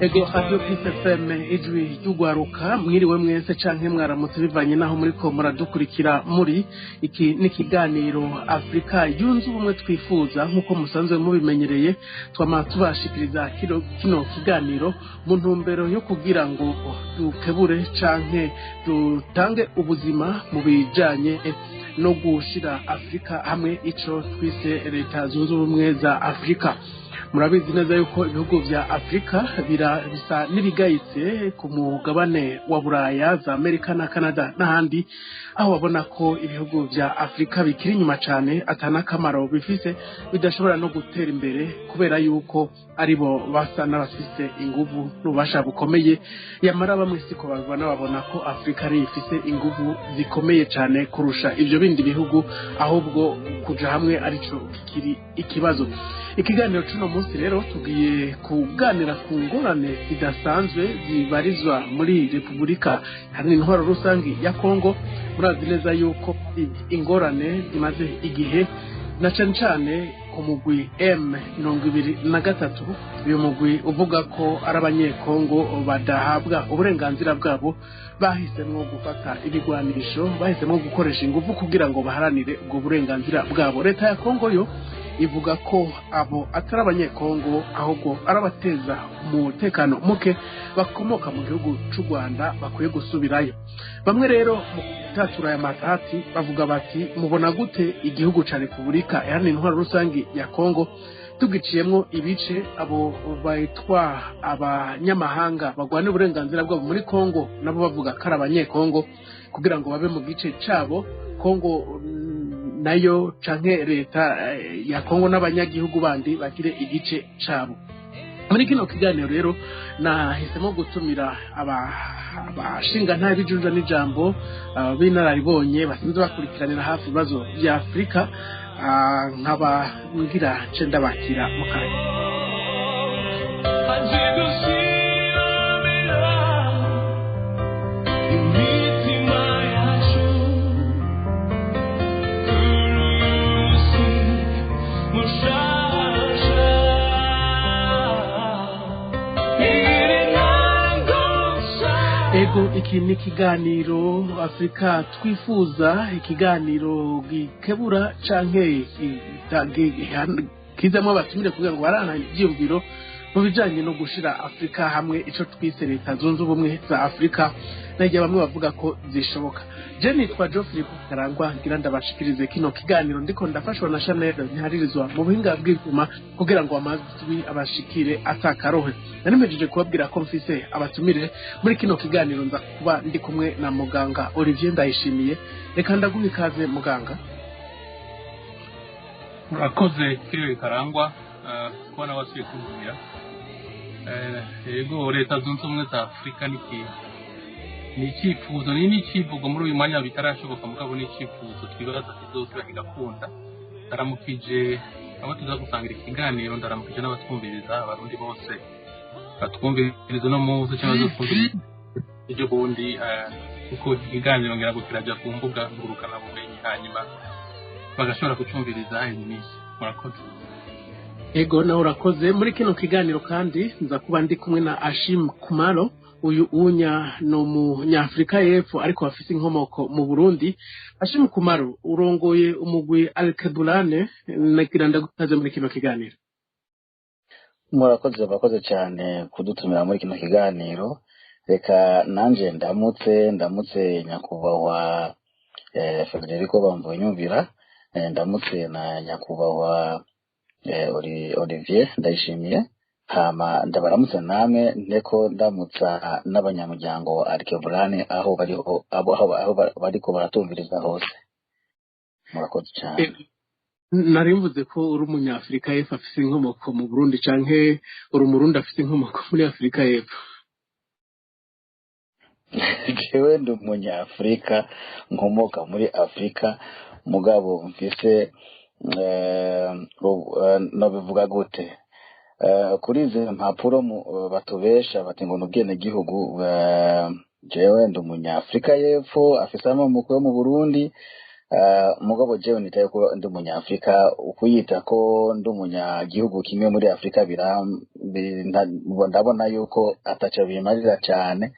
Ego, Radio Peace FM, ijwi ry'ugwaruka, mwiriwe mwese canke mwaramutse bivanye naho muriko muradukurikira. Muri iki ni ikiganiro Afrika yunze ubumwe twifuza. Nk'uko musanzwe mubimenyereye, twama tubashikiriza kino kiganiro mu ntumbero yo kugira ngo dukebure canke dutange ubuzima mu bijanye no gushira Afrika hamwe, ico twise Leta Zunze Ubumwe za Afrika. Murabizi neza yuko ibihugu vya Afrika bisa n'ibigayitse ku mugabane wa Buraya, za Amerika na Canada n'ahandi, aho babona ko ibihugu vya Afrika bikiri inyuma cane, atanakamaro bifise, bidashobora no gutera imbere kubera yuko aribo basa n'abafise inguvu n'ububasha bukomeye. Yamara bamwe siko babibona, babona ko Afrika ari ifise inguvu zikomeye cane kurusha ivyo bindi bihugu, ahubwo kuja hamwe arico kikiri ikibazo. Ikiganiro c'uno munsi rero tugiye kuganira ku ngorane zidasanzwe zibarizwa muri Repubulika Iharanira Intwaro Rusangi ya Kongo. Murazi neza yuko ingorane zimaze igihe, na cane cane ku mugwi M23. Uyu mugwi uvuga ko ari Abanyekongo badahabwa uburenganzira bwabo, bahisemwo gufata ibigwanisho, bahisemwo gukoresha ingufu kugira ngo baharanire ubwo burenganzira bwabo. Leta ya Kongo yo ivuga ko abo atari Abanyekongo, ahubwo ari abateza umutekano muke bakomoka mu gihugu c'u Rwanda, bakwiye gusubirayo. Bamwe rero mu gutatura aya matati bavuga bati: "Mubona gute igihugu ca Repubulika Iharanira Intwaro Rusangi ya Kongo tugiciyemwo ibice, abo bitwa abanyamahanga bagwanira uburenganzira bwabo muri Kongo nabo bavuga ko ari Abanyekongo, kugira ngo babe mu gice cabo, Kongo nayo canke leta ya Kongo n'abanyagihugu bandi bagire igice cabo?" Muri kino kiganiro rero nahisemo gutumira abashinga nta bijunja n'ijambo b'inararibonye basanzwe bakurikiranira hafi ibibazo vya Afurika. Nkaba ngira nce ndabakira mu kanya. Imitima yacu kurusi mushasha Ego, iki ni ikiganiro Afurika twifuza, ikiganiro gikebura canke kizamwo abatumire kugira ngo barahana ivyiyumviro mu bijanye no gushira Afurika hamwe, ico twise Leta Zunze Ubumwe za Afurika, nagiye bamwe bavuga ko zishoboka. Je nitwa Geoffrey Karangwa, ngira ndabashikirize kino kiganiro, ndiko ndafashwa na Chanel ntiharirizwa mu buhinga bw'ivyuma kugira ngo amajwi abashikire atakarohe. Nari mpejeje kubabwira ko mfise abatumire muri kino kiganiro. Nza kuba ndi kumwe na muganga Olivier Ndayishimiye. Reka ndaguha ikaze, muganga. Urakoze, Kiriwe Karangwa, kubona wasubiye kuntumira. Yego, Leta Zunze Ubumwe za Afurika ni icyifuzo, ni n'icyivugo muri uyu mwanya bitarashoboka, mugabo ni icyifuzo twibaza kizosubira kigakunda. Ndaramukije abo tuza gusangira ikiganiro, ndaramukije n'abatwumviriza, Abarundi bose batwumviriza uno munsi cyangwa bazotwumviriza ejo bundi, kuko iki kiganiro ngira ngo kirajya ku mbuga ngurukanabumenyi, hanyuma bagashobora kucumviriza iyi minsi. Murakoze. Ego, nawe urakoze. Muri kino kiganiro kandi nza kuba ndi kumwe na Ashim Kumalo. Uyu unya ni Umunyafurika y'Epfo ariko afise inkomoko mu Burundi. Ashim Kumalo, urongoye umugwi Alkebulane. Nagira ndagukaze muri kino kiganiro. Murakoze, murakoze cyane kudutumira muri kino kiganiro. Reka nanje ndamutse nyakubahwa Federico Bamvuyenyumvira, ndamutse na nyakubahwa Olivier Ndayishimiye, hama ndabaramutse namwe, nteko ndamutsa n'abanyamuryango wa Alkeburane aho bariho, aho bariko baratumviriza hose. Murakoze cyane. Nari mvuze ko uri Umunyafurika y'Epfo afise inkomoko mu Burundi, canke uri Umurundi afise inkomoko muri Afurika y'Epfo? Jewe ndi Umunyafurika nkomoka muri Afurika, mugabo mfise nobivuga gute, kuri izi mpapuro batubesha bati ngo ni ubwenegihugu, jewe ndi Umunyafurika y'Epfo afise amamoko yo mu Burundi. Mugabo jewe nitaye ko ndi umunyafrika, ukuyita ko ndi umunyagihugu kimwe muri Afrika ndabona yuko ataco bimarira cane.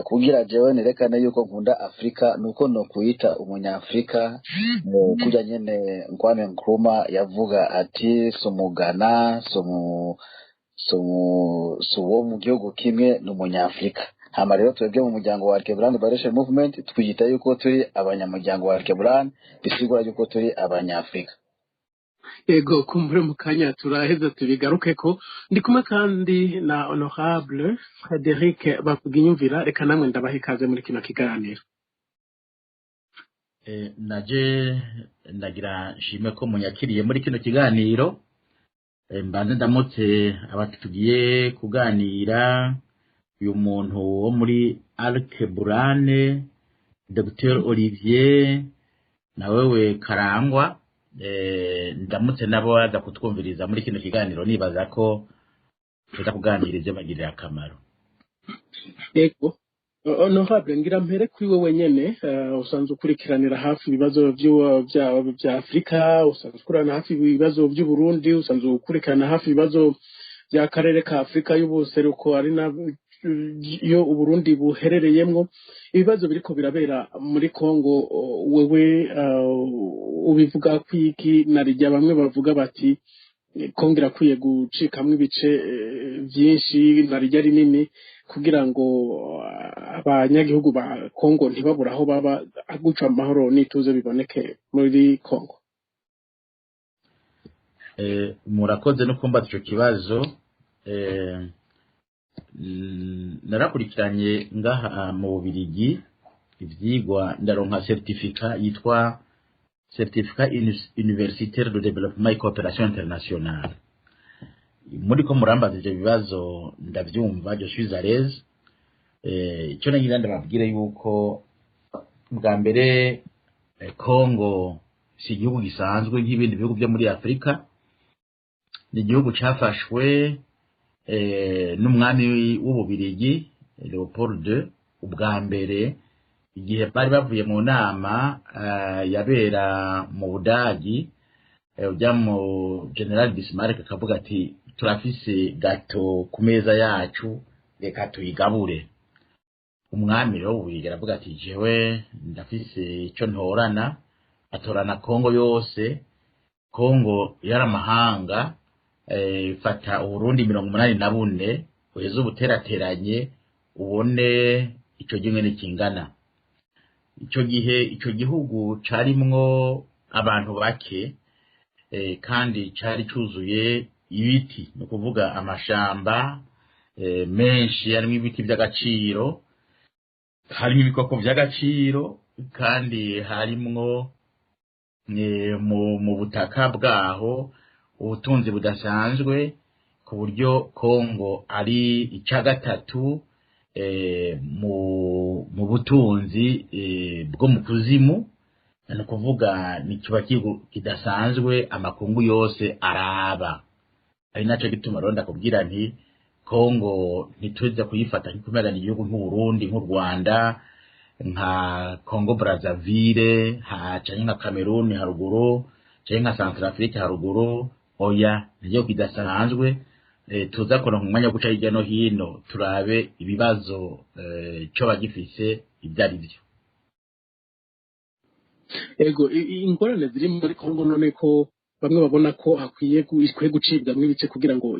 Kugira jewe nerekane yuko nkunda Afrika nuko no kuyita umunyafrika, kurya nyene Kwame Nkrumah yavuga ati sumugana sumu sumu suwo mu gihugu kimwe, ni umunyafrika. Hama rero twebwe mu muryango wa Alkebulan Liberation Movement twiyita yuko turi abanyamuryango wa Alkebulan, bisigura yuko turi abanyafrika. Ego, kumbure mu kanya turaheza tubigaruke ko ndi kumwe kandi na Honorable Frederic Bavuginyumvira. Reka namwe ndabaha ikaze muri kino kiganiro. Naje ndagira nshime ko munyakiriye muri kino kiganiro. Mbanze ndamutse abatugiye kuganira, uyu muntu wo muri Alkeburane, Dr Olivier, na wewe Karangwa. Ndamutse nabo baza kutwumviriza muri kino kiganiro, nibaza ko tuza kuganira ivyo bagirira akamaro. Ego, Honorable, ngira mpere kuri wewe nyene. Usanzwe ukurikiranira hafi ibibazo vya Afrika, usanzwe ukurikirana hafi ibibazo vy'Uburundi, usanzwe ukurikirana hafi ibibazo by'akarere ka Afrika y'ubuseruko, ari na yo Uburundi buherereyemwo. Ibibazo biriko birabera muri Kongo, wewe ubivuga kwiki? Narijya bamwe bavuga bati Kongo irakwiye gucikamwo ibice vyinshi, narijya rinini, kugira ngo abanyagihugu ba Kongo ntibabure aho baba, guca amahoro n'ituze biboneke muri Kongo. Murakoze no kumbaza ico kibazo. Narakurikiranye ngaha mu Bubirigi ivyigwa, ndaronka certificat yitwa certificat universitaire de développement et coopération internationale. Muri ko murambaza ivyo bibazo, ndavyumva, je suis à l'aise. Ico nagira ndababwire yuko bwa mbere, Congo si igihugu gisanzwe nk'ibindi bihugu vyo muri Afrika. Ni igihugu cafashwe n'umwami w'Ububirigi Leopold II ubwa mbere, igihe bari bavuye mu nama yabera mu Budagi, ujya mu General Bismarck akavuga ati: "Turafise gâteau ku meza yacu, reka tuyigabure." Umwami rero w'Ububirigi aravuga ati: "Jewe ndafise ico ntorana." Atorana Kongo yose. Kongo yari amahanga, fata Uburundi 84 uheze ubuterateranye ubone ico gihe kingana. Ico gihe ico gihugu carimwo abantu bake, kandi cari cuzuye ibiti, ni ukuvuga amashamba menshi harimwo ibiti vy'agaciro, harimwo ibikoko vy'agaciro, kandi harimwo mu butaka bwaho ubutunzi budasanzwe, ku buryo Kongo ari ica gatatu mu butunzi bwo mu kuzimu. Ni ukuvuga ni kiba kidasanzwe, amakungu yose araba. Ari naco gituma rero ndakubwira nti Kongo ntituza kuyifata nk'ikumenya igihugu nk'Uburundi, nk'u Rwanda, nka Congo Brazzaville, ha canke nka Cameroon haruguru, canke nka Centrafrique haruguru. Oya, ni igihugu kidasanzwe. Tuza kuronka umwanya wo guca hirya no hino turabe ibibazo coba gifise ibyo ari byo. Ego, ingorane ziri muri Kongo none, ko bamwe babona ko hakwiye ikwiye gucibwamwo ibice kugira ngo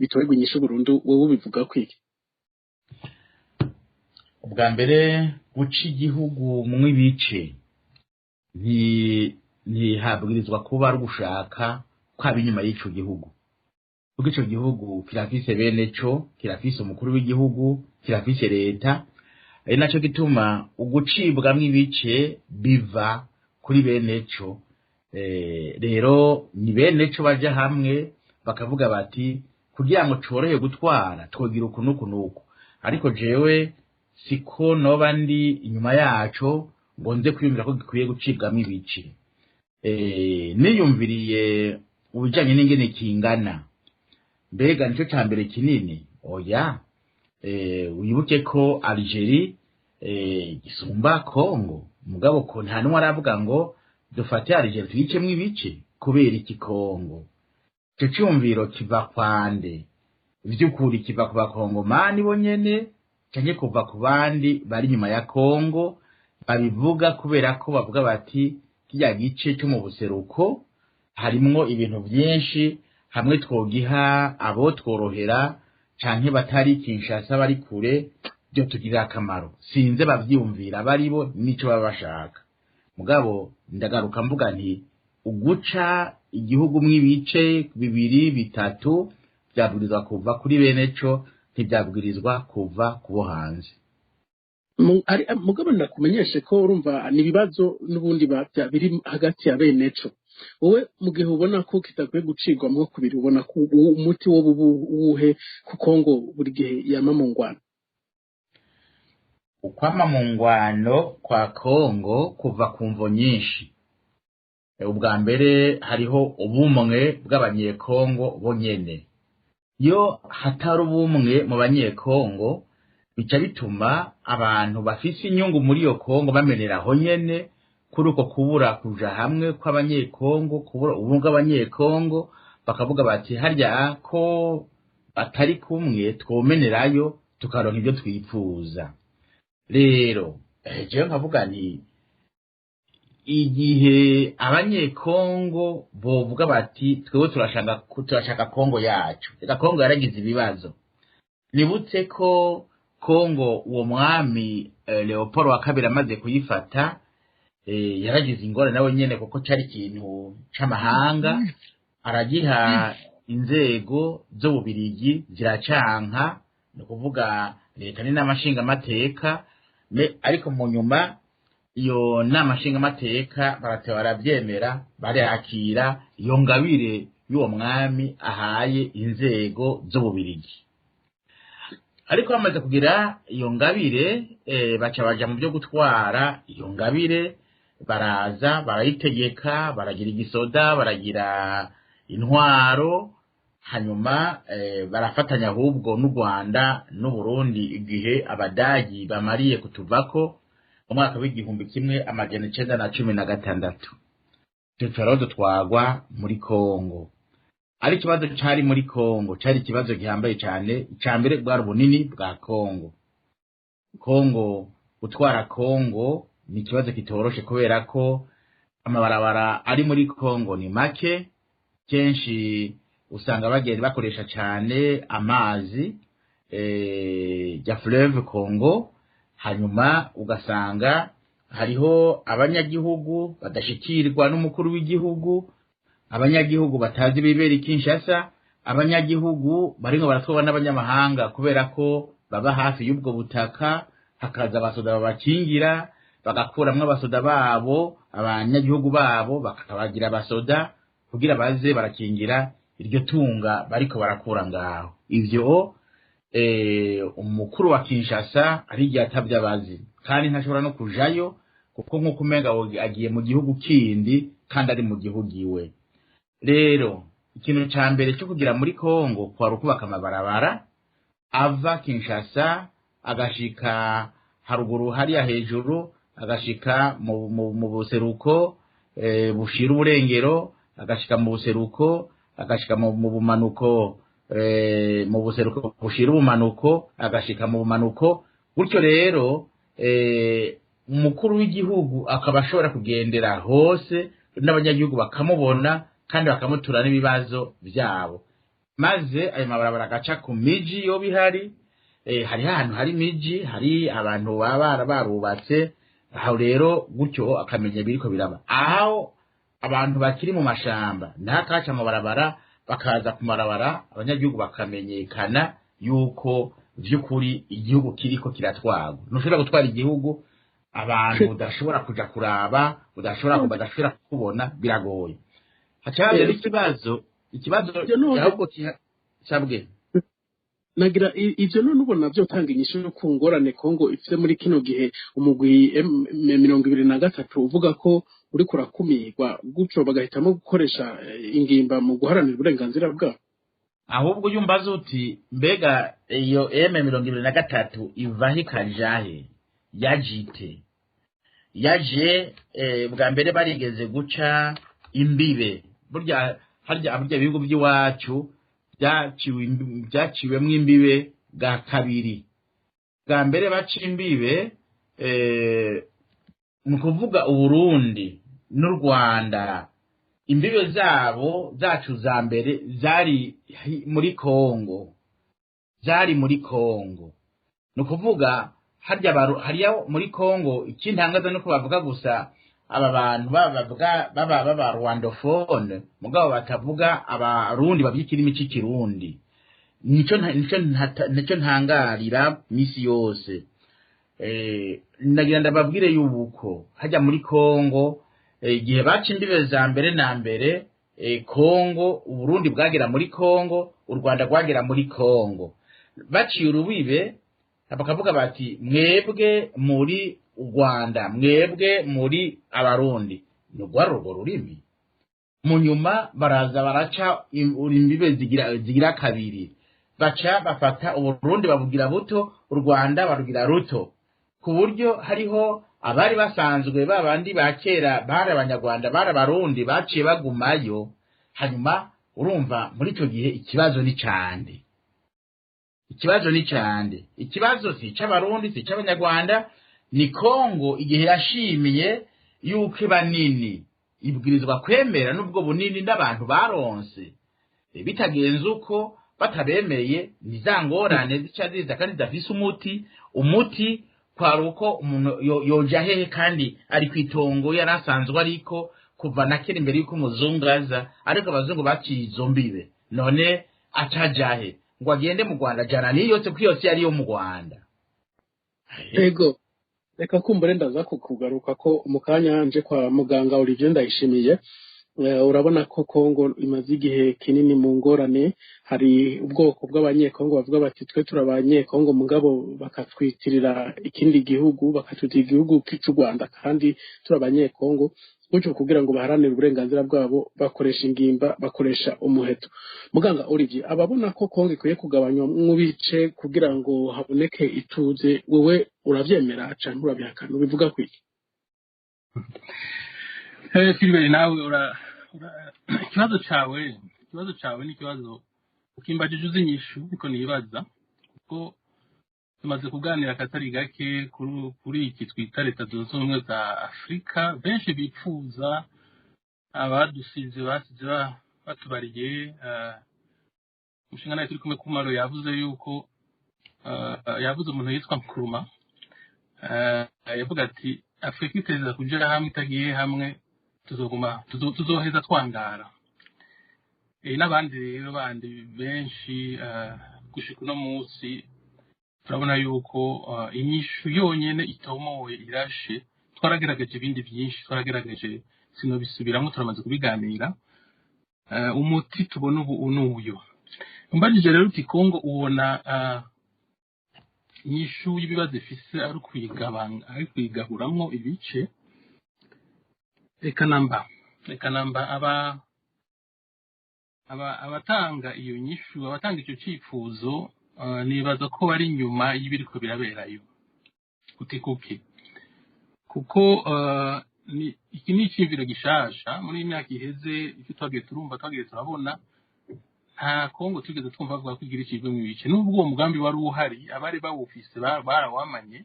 bitorerwe inyishu burundu, wowe ubivuga kwiki? Ubwa mbere, guca igihugu mw'ibice ntihabwirizwa kuba ari ugushaka kwaba inyuma y'ico gihugu, kuko ico gihugu kirafise bene co, kirafise umukuru w'igihugu, kirafise leta. Ari naco gituma ugucibwamwo ibice biva kuri bene co. Rero ni bene co baja hamwe bakavuga bati: "Kugira ngo corohe gutwara twogira uku n'uku n'uku." Ariko jewe siko noba ndi inyuma yaco ngo nze kwiyumvira ko gikwiye gucibwamwo ibice. Niyumviriye ubujanye n'ingene kingana, mbega nico ca mbere kinini? Oya. Wibuke ko Algerie gisumba Congo, mugabo ko nta numwe aravuga ngo Dufate Algeria tuyicemwo ibice kubera iki Kongo? Ico ciyumviro kiva kwande? Vy'ukuri kiva ku Bakongomani bonyene, canke kuva ku bandi bari inyuma ya Kongo babivuga kubera ko bavuga bati kirya gice cyo mu buseruko harimwo ibintu vyinshi, hamwe twogiha abo tworohera canke batari Kinshasa bari kure, byo tugirira akamaro. Sinze bavyiyumvira baribo nico baba bashaka. Mugabo ndagaruka mvuga nti uguca igihugu mw'ibice bibiri bitatu vyabwirizwa kuva kuri bene co, ntivyabwirizwa kuva kubo hanze. Mugabo ndakumenyeshe ko urumva ni ibibazo n'ubundi biri hagati ya bene co. Wowe mu gihe ubona ko kitakwiye gucirwamwo kubiri, ubona ko umuti wo uwuhe, kuko ngo buri gihe yama mu ngwano? Ukwama mu ngwano kwa Kongo kuva ku mvo nyinshi. Ubwa mbere, hariho ubumwe bw'Abanyekongo bonyene. Iyo hatari ubumwe mu Banyekongo, bica bituma abantu bafise inyungu muri iyo Kongo bamenera aho nyene kuri uko kubura kuja hamwe kw'Abanyekongo, kubura ubumwe bw'Abanyekongo, bakavuga bati harya ko batari kumwe twomenerayo tukaronka ibyo twipfuza. Rero jewe nkavuga nti igihe Abanyekongo bovuga bati twebwe turashaka Kongo yacu. Reka, Kongo yaragize ibibazo. Nibutse ko Kongo uwo mwami Leopold wa kabiri amaze kuyifata, yaragize ingorane nawe nyene, kuko cari ikintu c'amahanga, aragiha inzego z'Ububirigi ziracanka, ni ukuvuga leta n'inama nshingamateka. Ariko mu nyuma iyo nama nshingamateka barateba baravyemera, barakira iyo ngabire y'uwo mwami ahaye inzego z'Ububirigi. Ariko bamaze kugira iyo ngabire, baca baja mu byo gutwara iyo ngabire, baraza barayitegeka, baragira igisoda, baragira intwaro, hanyuma barafatanya ahubwo n'u Rwanda n'Uburundi igihe Abadagi bamariye kutuvako mu mwaka w'1916. Tuca rero dutwagwa muri Kongo. Ari ikibazo cari muri Kongo cari ikibazo gihambaye cane. Ica mbere bwari ubunini bwa Kongo. Kongo, gutwara Kongo ni ikibazo kitoroshe, kubera ko amabarabara ari muri Kongo ni make. Kenshi usanga bagenda bakoresha cane amazi ya fleuve Congo, hanyuma ugasanga hariho abanyagihugu badashikirwa n'umukuru w'igihugu, abanyagihugu batazi ibibera i Kinshasa, abanyagihugu barimwo baratwarwa n'abanyamahanga kubera ko baba hafi y'ubwo butaka, hakaza abasoda babakingira, bagakuramwo abasoda babo, abanyagihugu babo bakabagira abasoda kugira baze barakingira iryo tunga bariko barakura ngaho. Ivyo umukuru wa Kinshasa ari igihe atavyo abazi, kandi ntashobora no kujayo, kuko nk'uko umenga agiye mu gihugu kindi kandi ari mu gihugu iwe. Rero ikintu ca mbere cyo kugira muri Kongo kwari ukubaka amabarabara ava Kinshasa agashika haruguru hariya hejuru, agashika mu buseruko bushira uburengero, agashika mu buseruko, agashika mu bumanuko, mu buseruko bushira ubumanuko, agashika mu bumanuko gutyo. Rero umukuru w'igihugu akaba ashobora kugendera hose n'abanyagihugu bakamubona kandi bakamutura n'ibibazo vyabo, maze ayo mabarabara agaca ku miji yoba ihari. Hariho ahantu hari imiji, hari abantu baba barubatse aho. Rero gutyo akamenya ibiriko biraba. Aho abantu bakiri mu mashamba ntakaca amabarabara, bakaza ku mabarabara, abanyagihugu bakamenyekana yuko vy'ukuri igihugu kiriko kiratwarwa. Ntushobora gutwara igihugu abantu udashobora kuja kuraba, udashobora badashobora kukubona, biragoye. Haca haza ikibazo ahubwo cabwe. Nagira ivyo none ubona vyotanga inyishu yo ku ngorane Kongo ifise muri kino gihe, umugwi M23 uvuga ko uriko urakumirwa gutyo, bagahitamo gukoresha ingimba mu guharanira uburenganzira bwabo? Ahubwo iyo umbaza uti mbega iyo M23 ivahe ikajahe, yajite Yaje bwa mbere barigeze guca imbibe. Burya harya burya ibihugu by'iwacu byaciwemwo imbibe bwa kabiri. Bwa mbere baca imbibe, ni ukuvuga Uburundi n'u Rwanda, imbibe zabo zacu za mbere zari muri Kongo, zari muri Kongo. Ni ukuvuga harya hariya muri Kongo. Ikintangaza nuko bavuga gusa aba bantu baba bavuga baba rwandophone, mugabo batavuga Abarundi bavuga ikirimi c'Ikirundi. Nico ntangarira misi yose. Nagira ndababwire yuko hajya muri Kongo, igihe baca imbibe za mbere na mbere, Kongo, Uburundi bwagera muri Kongo, u Rwanda rwagera muri Kongo. Baciye urubibe bakavuga bati: "Mwebwe muri u Rwanda, mwebwe muri Abarundi." Ni urwari urwo rurimi. Mu nyuma baraza baraca imbibe zigira kabiri, baca bafata Uburundi babugira buto, u Rwanda barugira ruto, ku buryo hariho abari basanzwe babandi ba kera bari Abanyarwanda, bari Abarundi, baciye bagumayo. Hanyuma urumva muri icyo gihe ikibazo ni cande? Ikibazo ni cande? Ikibazo si ic'Abarundi, si ic'Abanyarwanda, ni Kongo. Igihe yashimiye yuko iba nini, ibwirizwa kwemera n'ubwo bunini n'abantu baronse. Bitagenze uko, batabemeye, ni za ngorane zica ziza kandi zidafise umuti. Umuti kwari uko umuntu yoja hehe kandi ari kw'itongo yari asanzwe ariko kuva na kera imbere y'uko umuzungu aza? Ariko abazungu baciye izo mbibe, none acajahe ngo agende mu Rwanda jana niyo yose, kuko yose yari iyo mu Rwanda? Ego, reka kumbure ndaza kukugaruka ko mu kanya nje kwa muganga Olivier Ndayishimiye. Urabona ko Kongo imaze igihe kinini mu ngorane. Hari ubwoko bw'Abanyekongo bavuga bati: "Twe turi Abanyekongo," mugabo bakatwitirira ikindi gihugu, bakatwitira igihugu cy'u Rwanda kandi turi Abanyekongo gutyo. Kugira ngo baharanire uburenganzira bwabo bakoresha ingimba, bakoresha umuheto. Muganga Olivier, ababona ko Kongo ikwiye kugabanywa mu bice kugira ngo haboneke ituze, wewe uravyemera canke urabihakana? Ubivuga kwiki? Philbert, nawe ikibazo cawe ni ikibazo ukimbajije uzi inyishu, niko nibaza, kuko tumaze kuganira akatari gake kuri iki twita Leta Zunze Ubumwe za Afurika. Benshi bipfuza, abadusize basize batubariye. Umushinga nawe turi kumwe kumaro yavuze yuko yavuze umuntu yitwa Nkrumah, yavuga ati: "Afurika iteza kuja hamwe, itagiye hamwe tuzoguma tuzoheza twangara." N'abandi rero bandi benshi, gushika uno munsi turabona yuko inyishu yonyene itomoye irashe. Twaragerageje ibindi byinshi, twaragerageje, sinobisubiramwo, turamaze kubiganira. Umuti tubona ubu n'uyu. Umbajije rero uti: "Kongo ubona inyishu y'ibibazo ifise ari ukuyigabanya, ari kuyigaburamwo ibice?" Reka namba, reka namba. Aba abatanga iyo nyishu, abatanga icyo cyifuzo, nibaza ko bari inyuma y'ibiriko biraberayo. Uti kuki? Kuko iki ni icyiyumviro gishasha. Muri iyi myaka iheze, icyo twagiye turumva, twagiye turabona, nta Kongo tugeze twumva bavuga ko igira ikigwe mu bice. Nubwo uwo mugambi wari uhari, abari bawufise barawamanye,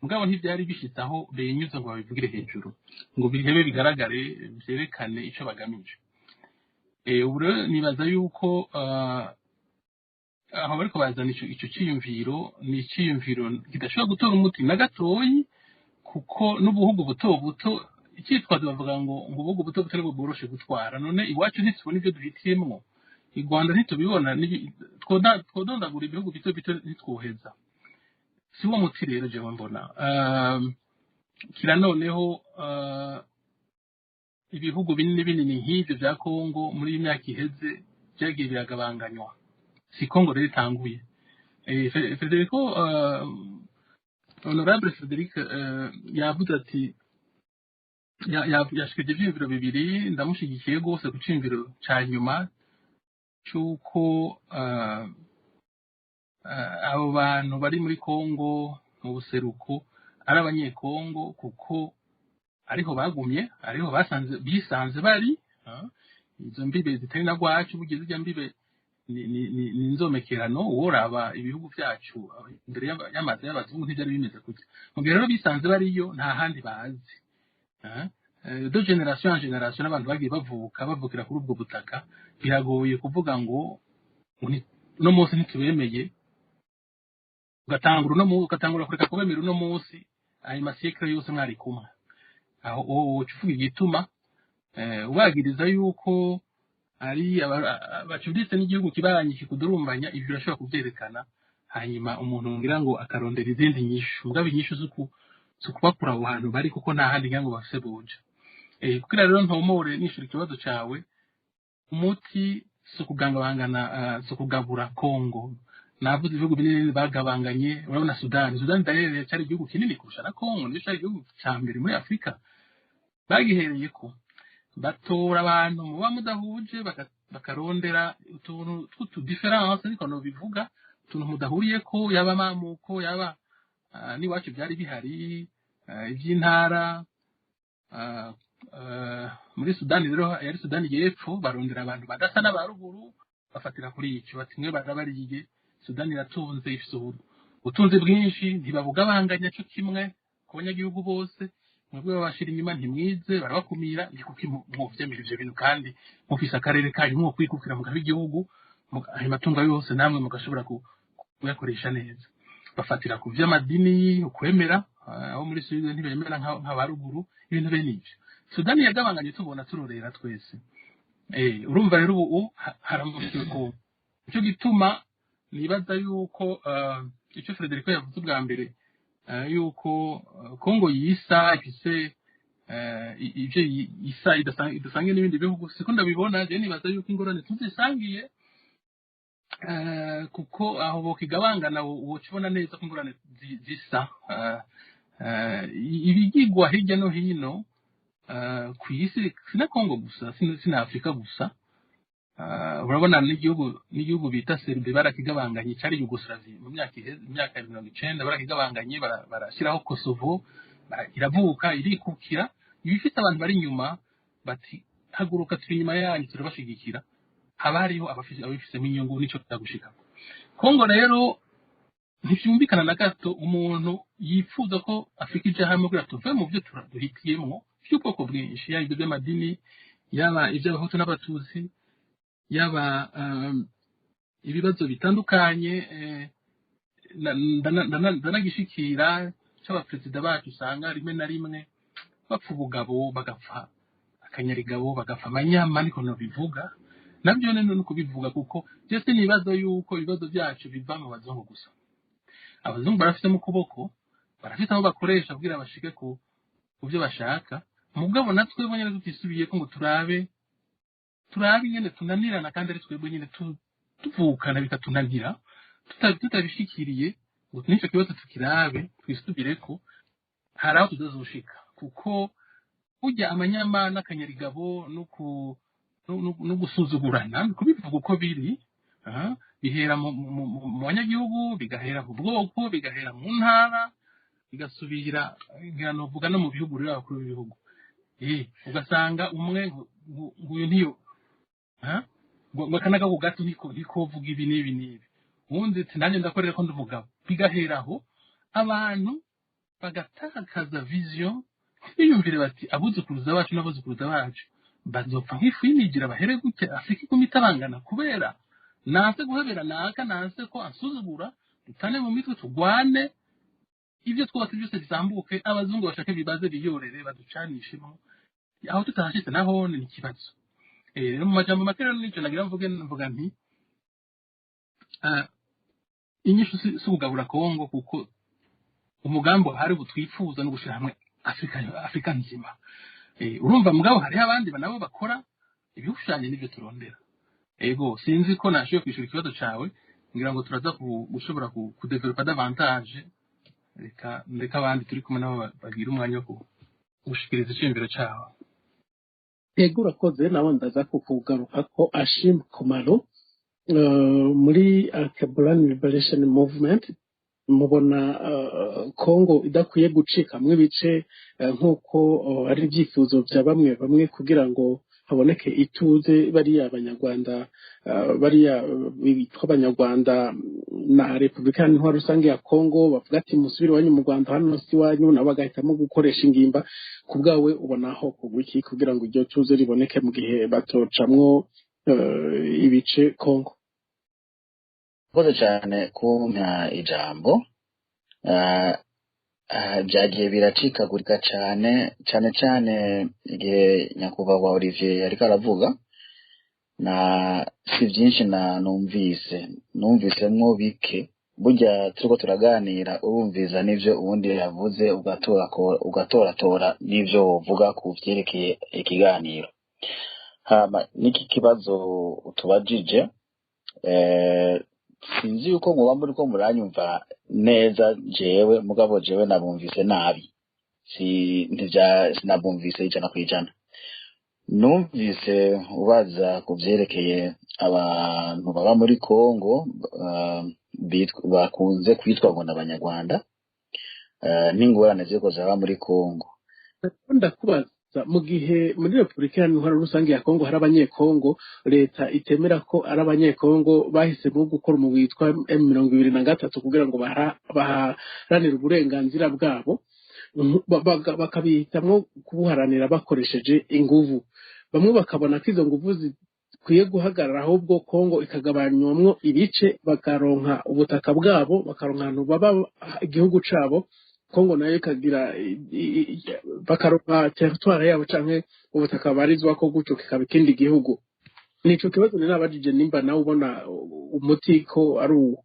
mugabo ntibyari bishitse aho benyuze ngo babivugire hejuru, ngo bihebe bigaragare, byerekane ico bagamije. Ubu rero nibaza yuko aho bariko bazana ico ciyumviro, ni iciyumviro kidashobora gutora umuti na gatoyi, kuko n'ubuhugu buto buto, icyitwazo bavuga ngo ubuhugu buto buto nibwo bworoshe gutwara. None iwacu ntitubona ibyo duhitiyemwo? I Rwanda ntitubibona? Twodondagura ibihugu bito bito, ntitwoheza. Si wo muti rero jewe mbona. Kira noneho ibihugu binini binini nk'ivyo vya Kongo muri iyi myaka iheze vyagiye biragabanganywa. Si Kongo rero itanguye. Federico, honorable Frederic, yavuze ati yashikirije ivyiyumviro bibiri. Ndamushigikiye rwose ku ciyumviro ca nyuma c'uko abo bantu bari muri Kongo mu buseruko ari Abanyekongo, kuko Ariho bagumye, ariho basanze bisanze bari izo mbibe zitari na rwacu. Burya zirya mbibe ni inzomekerano. Woraba ibihugu byacu imbere y'amazi y'abazungu, ntibyari bimeze gutya. Mu gihe rero bisanze bariyo, nta handi bazi. De génération en génération, abantu bagiye bavuka bavukira kuri ubwo butaka. Biragoye kuvuga ngo uno munsi ntitubemeye, ugatangura uno munsi, ugatangura kureka kubemera uno munsi, ayo ma siècles yose mwari kumwe. Aho woca uvuga igituma ubagiriza yuko ari bacumbitse n'igihugu kibanyi kikudurumbanya. Ibyo urashobora kubyerekana, hanyuma umuntu ngira ngo akarondera izindi nyishu. Mugabo inyishu z'ukubakura aho hantu bari, kuko nta handi ngira ngo bafise buja. Kugira rero ntomore nishura ikibazo cawe, umuti si ukugangabangana, si ukugabura Kongo. Navuze ibihugu binini bagabanganye. Urabona Sudani, Sudani d'ailleurs cyari igihugu kinini kurusha na Kongo, nicyo cyari igihugu ca mbere muri Afurika. Bagihereye ko batora abantu muba mudahuje, bakarondera utuntu tw'utu différences, niko nobivuga, utuntu mudahuriyeko, yaba amamuko, yaba n'iwacu byari bihari, iby'intara. Muri Sudani rero, yari Sudani y'Epfo, barondera abantu badasa n'aba ruguru, bafatira kuri ico bati mwe barabariye. Sudani iratunze, ifise ubutunzi bwinshi, ntibabugabanganya co kimwe ku banyagihugu bose. Mwebwe babashira inyuma, ntimwize, barabakumira. Ni kuki mwovyemera ivyo bintu kandi mufise akarere kanyu mwokwikukira mugaba igihugu, ayo matungo yose namwe mugashobora kuyakoresha neza? Bafatira ku vy'amadini, ukwemera, abo muri Sudani ntibemera nk'abaruguru, ibintu bene ivyo. Sudani yagabanganye tubona, turorera twese. Urumva rero ubu haramukiwe ko nico gituma nibaza yuko icyo Frederico yavuze ubwa mbere, yuko Kongo yisa ifise ivyo isa idasangiye n'ibindi bihugu, siko ndabibona. Je nibaza yuko ingorane tuzisangiye, kuko aho bokigabangana woca ubona neza ko ingorane zisa. Ibigigwa hirya no hino ku isi, sina Kongo gusa, sina Afurika gusa. Urabona n'igihugu bita Serbie barakigabanganye, cyari Yugoslavie mu myaka iheze, imyaka ya 90 barakigabanganye, barashyiraho Kosovo, iravuka irikukira. Ibifite abantu bari inyuma bati: "Haguruka, turi inyuma yanyu, turabashigikira." Haba hariho ababifisemo inyungu, nico kitagushikako. Kongo rero ntivyumvikana na gato umuntu yifuza ko Afurika ija hamwe kugira tuve mu byo duhitiyemwo by'ubwoko bwinshi, yaba ibyo by'amadini, yaba iby'abahutu n'abatutsi, yaba ibibazo bitandukanye. Ndanagishikira c'abaperezida bacu, usanga rimwe na rimwe bapfa ubugabo, bagapfa akanyarigabo, bagapfa amanyama, niko nobivuga. Nabyo ni no kubivuga, kuko byose nibaza yuko ibibazo byacu biva mu bazungu gusa. Abazungu barafite mu kuboko, barafite aho bakoresha kugira bashike ku byo bashaka. Mugabo natwe nyine tutisubiye ko ngo turabe ingene tunanirana, kandi ari twebwe nyine tuvukana bikatunanira, tutabishikiriye ngo n'icyo kibazo tukirabe, twisubireko, hari aho tuzazoshika. Kuko burya amanyama n'akanyarigabo no gusuzugurana, kubivuga uko biri, bihera mu banyagihugu, bigahera mu bwoko, bigahera mu ntara, bigasubira ngira novuga no mu bihugu. Rero abakuru b'ibihugu, ugasanga umwe ngo uyu ntiyo, ngo aka n'akako gato ntikovuga ibi n'ibi n'ibi, uwundi ati nanjye ndakorera ko ndi umugabo. Bigahera aho, abantu bagatakaza vision, ntibiyumvire bati abuzukuruza bacu n'abuzukuruza bacu bazopfa nk'ifu y'imigira, bahere gutya, Afurika iguma itabangana kubera nanse guhebera naka, nanse ko ansuzugura, dutane mu mitwe, tugwane, ibyo twubatse byose bisambuke, abazungu bashake bibaze biyorere baducanishemo. Aho tutahashitse naho ni ikibazo. Rero mu majambo make rero nicyo nagira mvuge, mvuga nti inyishu si ukugabura Kongo, kuko umugambi uhari ubu twifuza no gushira hamwe Afurika nzima. Urumva mugabo hariho abandi nabo bakora ibihushanye n'ibyo turondera. Ego, sinzi ko nashoboye kwishura ikibazo cawe, ngira ngo turaza gushobora kudevelopa davantage. Reka ndeka abandi turi kumwe nabo bagira umwanya wo gushikiriza iciyumviro cabo. Ego, urakoze. Nawe ndaza kukugaruka ko Ashim Komaro, muri Alkebulan Liberation Movement. Mubona Kongo idakwiye gucikamwo ibice, nk'uko ari ibyifuzo bya bamwe bamwe, kugira ngo haboneke ituze, bariya abanyarwanda, bariya bitwa abanyarwanda na Repubulika Intwaro Rusange ya Kongo bavuga ati: "Musubire iwanyu mu Rwanda, hano si iwanyu", nabo bagahitamo gukoresha ingimba? Ku bwawe ubona aho kugwa iki kugira ngo iryo tuze riboneke mu gihe batocamwo ibice Kongo? Urakoze cyane kumpa ijambo. Byagiye biracikagurika cyane cyane cyane igihe nyakubahwa Olivier yariko aravuga, na si byinshi na numvise, numvisemwo bike. Burya turiko turaganira, urumviza n'ivyo uwundi yavuze, ugatoratora n'ivyo wovuga ku vyerekeye ikiganiro. Hama n'iki kibazo utubajije, sinzi yuko muba muriko muranyumva neza jewe, mugabo jewe nabumvise nabi, si ntivya sinabumvise 100%. Numvise ubaza ku vyerekeye abantu baba muri Kongo, bakunze kwitwa ngo n'abanyarwanda, n'ingorane ziriko ziraba muri Kongo. Ndakubaza, mu gihe muri Repubulika Iharanira Intwaro Rusange ya Kongo hari abanyekongo leta itemera ko ari abanyekongo, bahisemo gukora umugwi witwa M23 kugira ngo baharanire uburenganzira bwabo, bakabihitamwo kubuharanira bakoresheje inguvu, bamwe bakabona ko izo nguvu zikwiye guhagarara, ahubwo Kongo ikagabanywamwo ibice, bakaronka ubutaka bwabo, bakaronka ahantu baba, igihugu cabo, Kongo nayo ikagira bakaronka territoire yabo canke ubutaka barizwako, gutyo kikaba ikindi gihugu. Nico kibazo nari nabajije, nimba nawe ubona umuti ko ari uwo.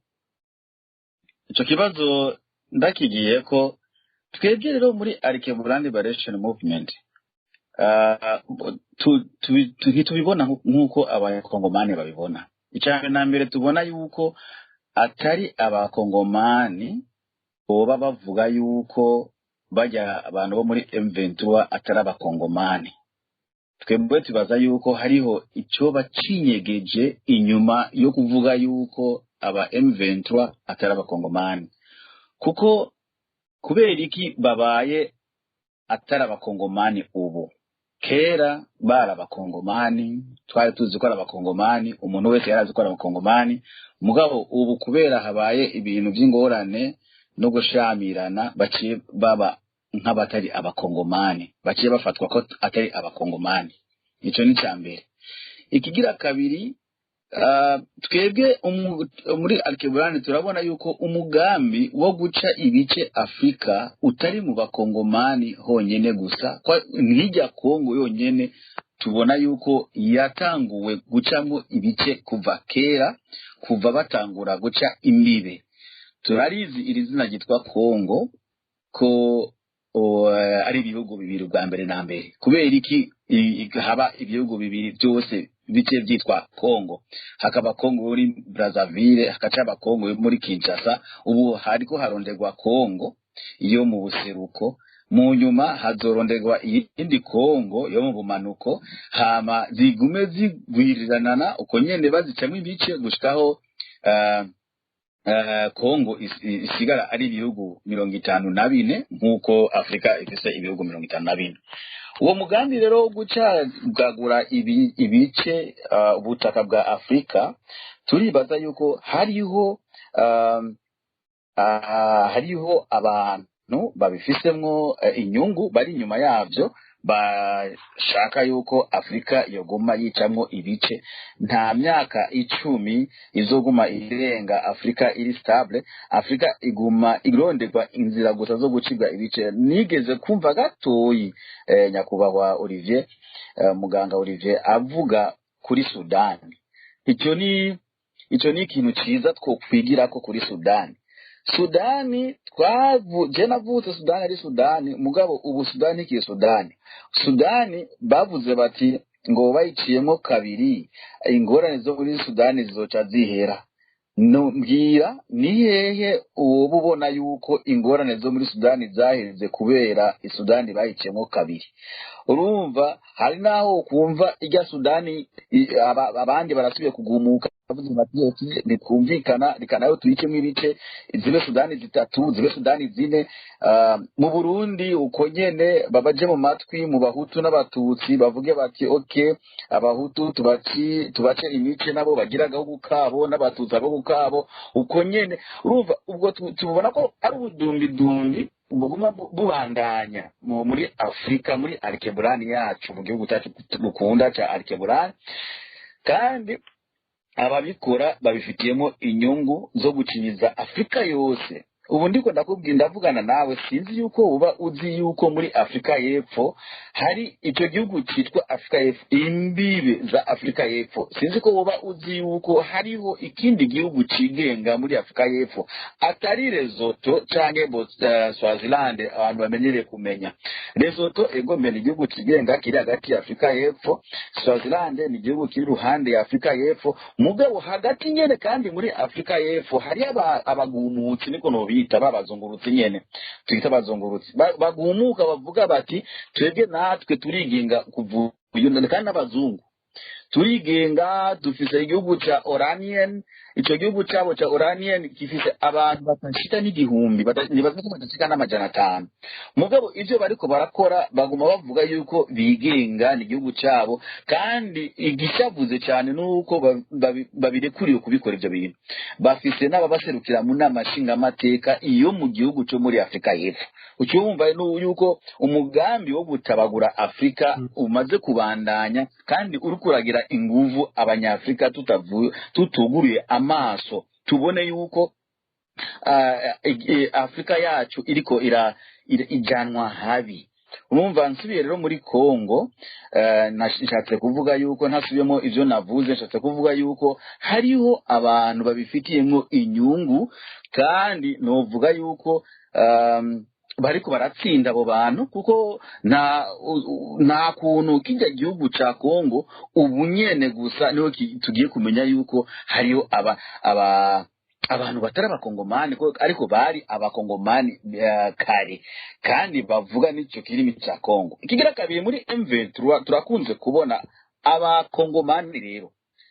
Ico kibazo ndakigiye ko twebwe rero muri Alkebulan Liberation Movement, ntitubibona nk'uko abakongomani babibona. Icya na mbere, tubona yuko atari abakongomani boba bavuga yuko bajya abantu bo muri M23 atari abakongomani. Twebwe tubaza yuko hariho icyoba cinyegeje inyuma yo kuvuga yuko aba M23 atari abakongomani, kuko kubera iki babaye atari abakongomani ubu? Kera bari abakongomani, twari tuzi ko ari abakongomani, umuntu wese yari azi ko ari abakongomani. Mugabo ubu kubera habaye ibintu by'ingorane no gushamirana, baciye baba nk'abatari abakongomani, baciye bafatwa ko atari abakongomani. Ico ni icya mbere. Ikigira kabiri, twebwe muri Alkebulan turabona yuko umugambi wo guca ibice Afurika utari mu bakongomani honyene gusa, ntijya Kongo yonyene. Tubona yuko yatanguwe gucamo ibice kuva kera, kuva batangura guca imbibe. Turarizi iri zina ryitwa Kongo ko ari ibihugu bibiri bwa mbere na mbere. Kubera iki haba ibihugu bibiri byose bice byitwa Kongo? Hakaba Kongo muri Brazzaville, hakaca Kongo muri Kinshasa, ubu hariko haronderwa Kongo iyo mu buseruko, mu nyuma hazoronderwa iyindi Kongo yo mu bumanuko, hama zigume zigwiriranana uko nyene, bazicamwo ibice gushikaho Kongo isigara ari ibihugu 54, nk'uko Afurika ifise ibihugu 54. Uwo mugambi rero wo gucagagura ibice ubutaka bwa Afurika, turibaza yuko hariho abantu babifisemwo inyungu, bari inyuma yavyo, bashaka yuko Afurika yoguma yicamwo ibice. Nta myaka 10 izoguma irenga Afurika iri stable. Afurika iguma ironderwa inzira gusa zo gucibwa ibice. Nigeze kumva gatoyi nyakubahwa Olivier, muganga Olivier, avuga kuri Sudani. Ico ni ikintu ciza twokwigirako kuri Sudani. Sudani twavu je navutse Sudani ari Sudani, mugabo ubu Sudani ikiri Sudani. Sudani bavuze bati ngo bayiciyemo kabiri, ingorane zo muri Sudani zizoca zihera. No, mbwira, ni hehe uwoba ubona yuko ingorane zo muri Sudani zaheze kubera Sudani bayiciyemo kabiri? Urumva hari naho kumva ijya Sudani, abandi barasubiye kugumuka, bavuze bati: "Okay, ntitwumvikana, reka nayo tuyicemo ibice, zibe Sudani zitatu, zibe Sudani zine." Mu Burundi uko nyene, babaje mu matwi mu Bahutu n'Abatutsi, bavuge bati: "Okay, Abahutu tubace imice, nabo bagira agahugu kabo, n'Abatutsi agahugu kabo." Uko nyene, urumva ubwo tubona ko ari ubudumbidumbi buguma bubandanya muri Afurika, muri Alkeburani yacu, mu gihugu cyacu dukunda ca Alkeburani, kandi ababikora babifitiyemo inyungu zo gucinyiza Afurika yose. Ubu ndiko ndakubwira, ndavugana nawe, sinzi yuko uba uzi yuko muri Afurika y'Epfo hari icyo gihugu cyitwa Afurika y'Epfo, imbibe za Afurika y'Epfo. Sinzi ko uba uzi yuko hariho ikindi gihugu cigenga muri Afurika y'Epfo atari Lesotho canke Swaziland abantu bamenyereye kumenya. Lesotho, egombe, ni igihugu cigenga kiri hagati ya Afurika y'Epfo. Swaziland ni igihugu kiri iruhande ya Afurika y'Epfo, mugabo hagati nyene kandi muri Afurika y'Epfo hari abagumutsi, niko nobita, babazungurutsi nyene, twita abazungurutsi. Bagumuka bavuga bati: "Twebwe natwe turigenga kuva uyu." Kandi n'abazungu, turigenga, dufise igihugu ca Oranien. Ico gihugu cabo ca Oranien gifise abantu batashika n'igihumbi, nibaza ko badashika n'500. Mugabo ivyo bariko barakora, baguma bavuga yuko bigenga, ni igihugu cabo. Kandi igishavuze cane nuko babirekuriwe kubikora ivyo bintu, bafise n'ababaserukira mu nama nshingamateka iyo mu gihugu co muri Afurika y'Epfo. Ucumva yuko umugambi wo gutabagura Afurika umaze kubandanya kandi uriko uragira inguvu. Abanyafurika tutuguruye amaso tubone yuko Afurika yacu iriko ijanwa habi. Urumva, nsubiye rero muri Kongo, nshatse kuvuga yuko, ntasubiyemo ivyo navuze, nshatse kuvuga yuko hariho abantu babifitiyemwo inyungu, kandi novuga yuko bariko baratsinda abo bantu, kuko nta kuntu kijya gihugu ca Kongo ubu nyene gusa niho tugiye kumenya yuko hariho aba abantu batari Abakongomani, ariko bari Abakongomani kare, kandi bavuga n'ico kirimi ca Kongo. Ikigira kabiri, muri M23 turakunze kubona Abakongomani. Rero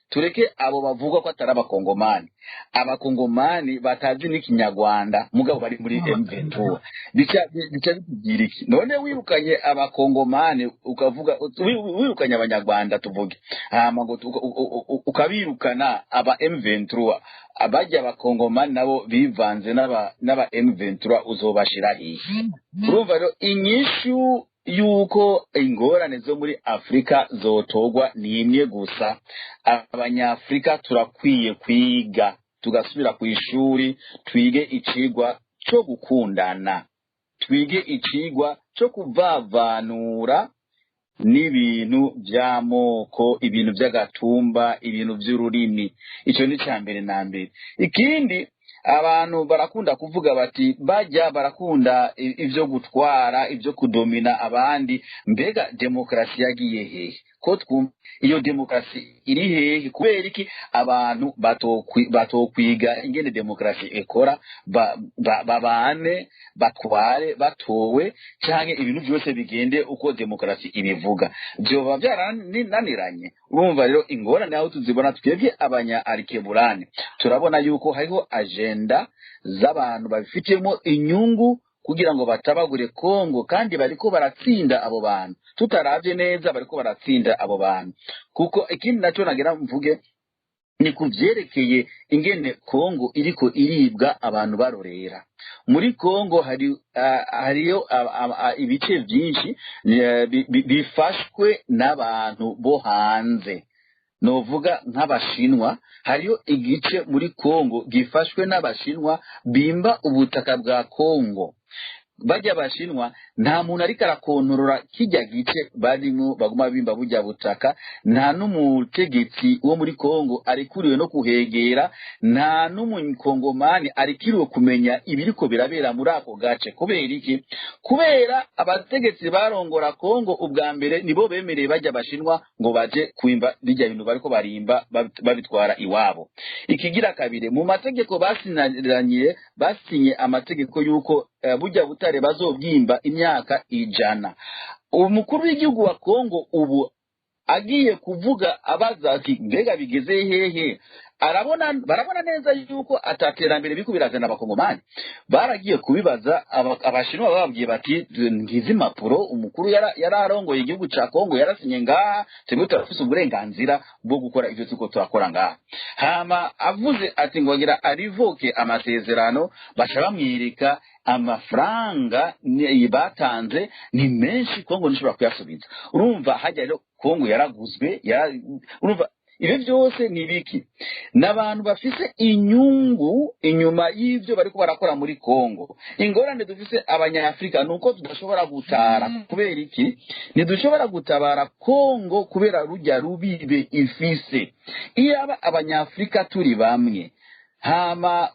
tureke abo bavuga ko atari Abakongomani, Abakongomani batazi n'Ikinyarwanda, mugabo bari muri M23. Bica bitubwira iki none? Wirukanye Abakongomani, ukavuga wirukanye Abanyarwanda, tuvuge, hama ngo ukabirukana aba M23, abajya Abakongomani nabo bivanze n'aba M23, uzobashira hehe? Urumva rero, inyishu yuko ingorane zo muri Afurika zotogwa ni imwe gusa: Abanyafurika turakwiye kwiga, tugasubira ku ishuri, twige icigwa cyo gukundana, twige icigwa cyo kuvavanura n'ibintu by'amoko, ibintu by'agatumba, ibintu by'ururimi. Icyo ni icya mbere na mbere. Ikindi, abantu barakunda kuvuga bati bajya barakunda ivyo gutwara, ibyo kudomina abandi. Mbega demokarasi yagiye hehe? Ko twumva iyo demokarasi iri hehe? Kubera iki abantu batokwiga ingene demokarasi ikora, babane, batware batowe, canke ibintu byose bigende uko demokarasi ibivuga? Vyoba vyarananiranye. Urumva rero, ingorane aho tuzibona twebwe abanya Alkeburane, turabona yuko hariho agenda z'abantu babifitiyemo inyungu kugira ngo batabagure Kongo, kandi bariko baratsinda abo bantu. Tutaravye neza, bariko baratsinda abo bantu. Kuko ikindi naco nagira mvuge ni ku vyerekeye ingene Kongo iriko iribwa abantu barorera. Muri Kongo hari hariyo ibice vyinshi bifashwe n'abantu bo hanze, novuga nk'Abashinwa. Hariyo igice muri Kongo gifashwe n'Abashinwa bimba ubutaka bwa Kongo. Bajya Abashinwa, nta muntu ariko arakontorora kijya gice barimo, baguma bimba bujya butaka. Nta n'umutegetsi wo muri Kongo arikuriwe no kuhegera, nta n'Umukongomani arikiriwe kumenya ibiriko birabera muri ako gace. Kubera iki? Kubera abategetsi barongora Kongo ubwa mbere nibo bemereye bajya Abashinwa ngo baje kwimba bijya bintu bariko barimba, babitwara iwabo. Ikigira kabiri, mu mategeko basinaranye, basinye amategeko y'uko burya butare bazobwimba imyaka 100. Umukuru w'igihugu wa Kongo ubu agiye kuvuga abaza ati: "Mbega bigeze hehe?" Arabona, barabona neza yuko ataterambere biriko birazana. Abakongomani baragiye kubibaza Abashinwa, bababwiye bati: "Ngizi impapuro, umukuru yari arongoye igihugu ca Kongo yarasinye ngaha, twebwe turafise uburenganzira bwo gukora ivyo turiko turakora ngaha." Hama avuze ati ngo agira arivoke amasezerano, baca bamwereka amafaranga batanze ni menshi, Kongo ntishobora kuyasubiza. Urumva hajya rero Kongo yaraguzwe. Urumva ibyo byose ni biki? Ni abantu bafise inyungu inyuma y'ibyo bariko barakora muri Kongo. Ingorane dufise Abanyafurika ni uko tudashobora gutara. Kubera iki ntidushobora gutabara Kongo? Kubera rujya rubibe ifise. Iyaba Abanyafurika turi bamwe, hama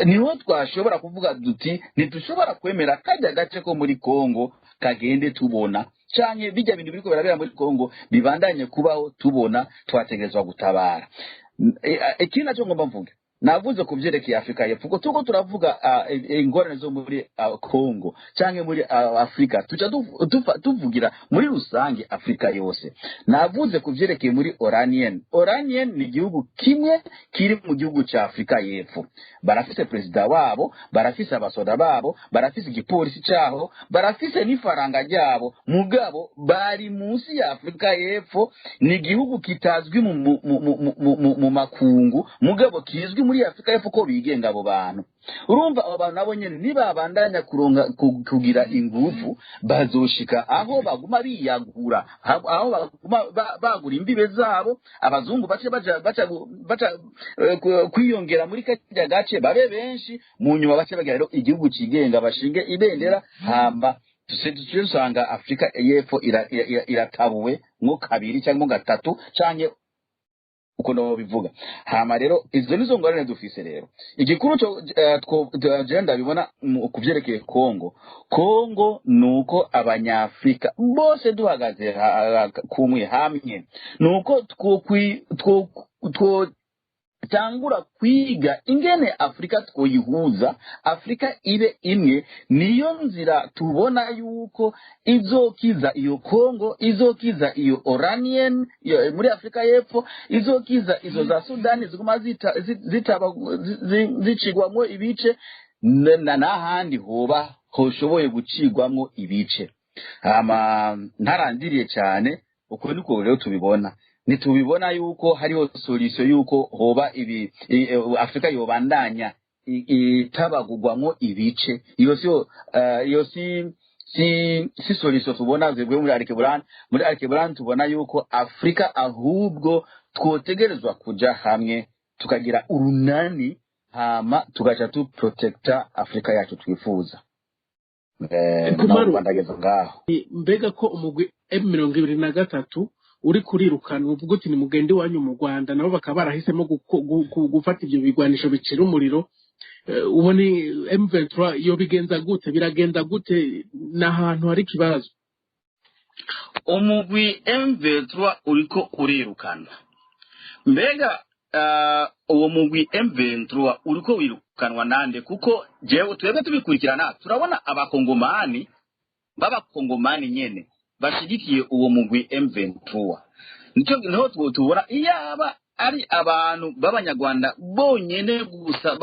niho twashobora kuvuga duti: "Ntidushobora kwemera kajya gace ko muri Kongo kagende tubona, canke bijya bintu biriko birabera muri Kongo bibandanye kubaho tubona." Twategerezwa gutabara. Ikindi nacyo ngomba mvuge, navuze ku vyerekeye Afurika y'Epfo, kuko turiko turavuga ingorane zo muri Kongo canke muri Afurika, tuca tuvugira muri rusange Afurika yose. Navuze ku vyerekeye muri Oranien. Oranien ni igihugu kimwe kiri mu gihugu ca Afurika y'Epfo. Barafise perezida wabo, barafise abasoda babo, barafise igipolisi caho, barafise n'ifaranga ryabo, mugabo bari munsi ya Afurika y'Epfo. Ni igihugu kitazwi mu makungu, mugabo kizwi muri Afurika y'Epfo ko bigenga abo bantu. Urumva abo bantu nabo nyene nibabandanya kuronka kugira inguvu, bazoshika aho baguma biyagura, aho baguma bagura imbibe zabo, abazungu bace baja baca kwiyongera muri karya gace, babe benshi. Mu nyuma bace bagira rero igihugu cigenga, bashinge ibendera, hamba tuce dusanga Afurika y'Epfo iratabuwe nko kabiri cyangwa gatatu canke uko bivuga. Hama rero izo nizo ngorane dufise. Rero igikuru cyo je ndabibona ku vyerekeye Kongo nuko Abanyafrika bose duhagaze kumwe hamwe, nuko two tangura kwiga ingene Afurika twoyihuza, Afurika ibe imwe. Niyo nzira tubona yuko izokiza iyo Kongo, izokiza iyo Oranien muri Afurika y'Epfo, izokiza izo za Sudani ziguma zitaba zicigwamwo ibice, n'ahandi hoba hoshoboye gucigwamwo ibice. Hama ntarandiriye cyane, uko niko rero tubibona. Ntitubibona yuko hariho solution yuko hoba ibi Afurika yobandanya itabagugwamwo ibice. Iyo siyo iyo si solution tubona zibwe muri Alkebulan. Muri Alkebulan tubona yuko Afurika ahubwo twotegerezwa kuja hamwe, tukagira urunani, hama tugaca tu protecta Afurika yacu twifuza. Kumaru. Naho ndageze ngaho. Mbega ko umugwi M23 uri kurirukana, uvuga uti: "Nimugende iwanyu mu Rwanda", nabo bakaba barahisemo gufata ibyo bigwanisho bicira umuriro, ubona M23 iyo bigenza gute, biragenda gute? Ni ahantu hari ikibazo. Umugwi M23 uriko urirukana. Mbega uwo mugwi M23 uriko wirukanwa nande? Kuko jewe twebwe tubikurikirana, turabona Abakongomani b'Abakongomani nyene bashigikiye uwo mugwi M23. Nico niho tubona iyaba ari abantu b'Abanyarwanda bonyene gusa,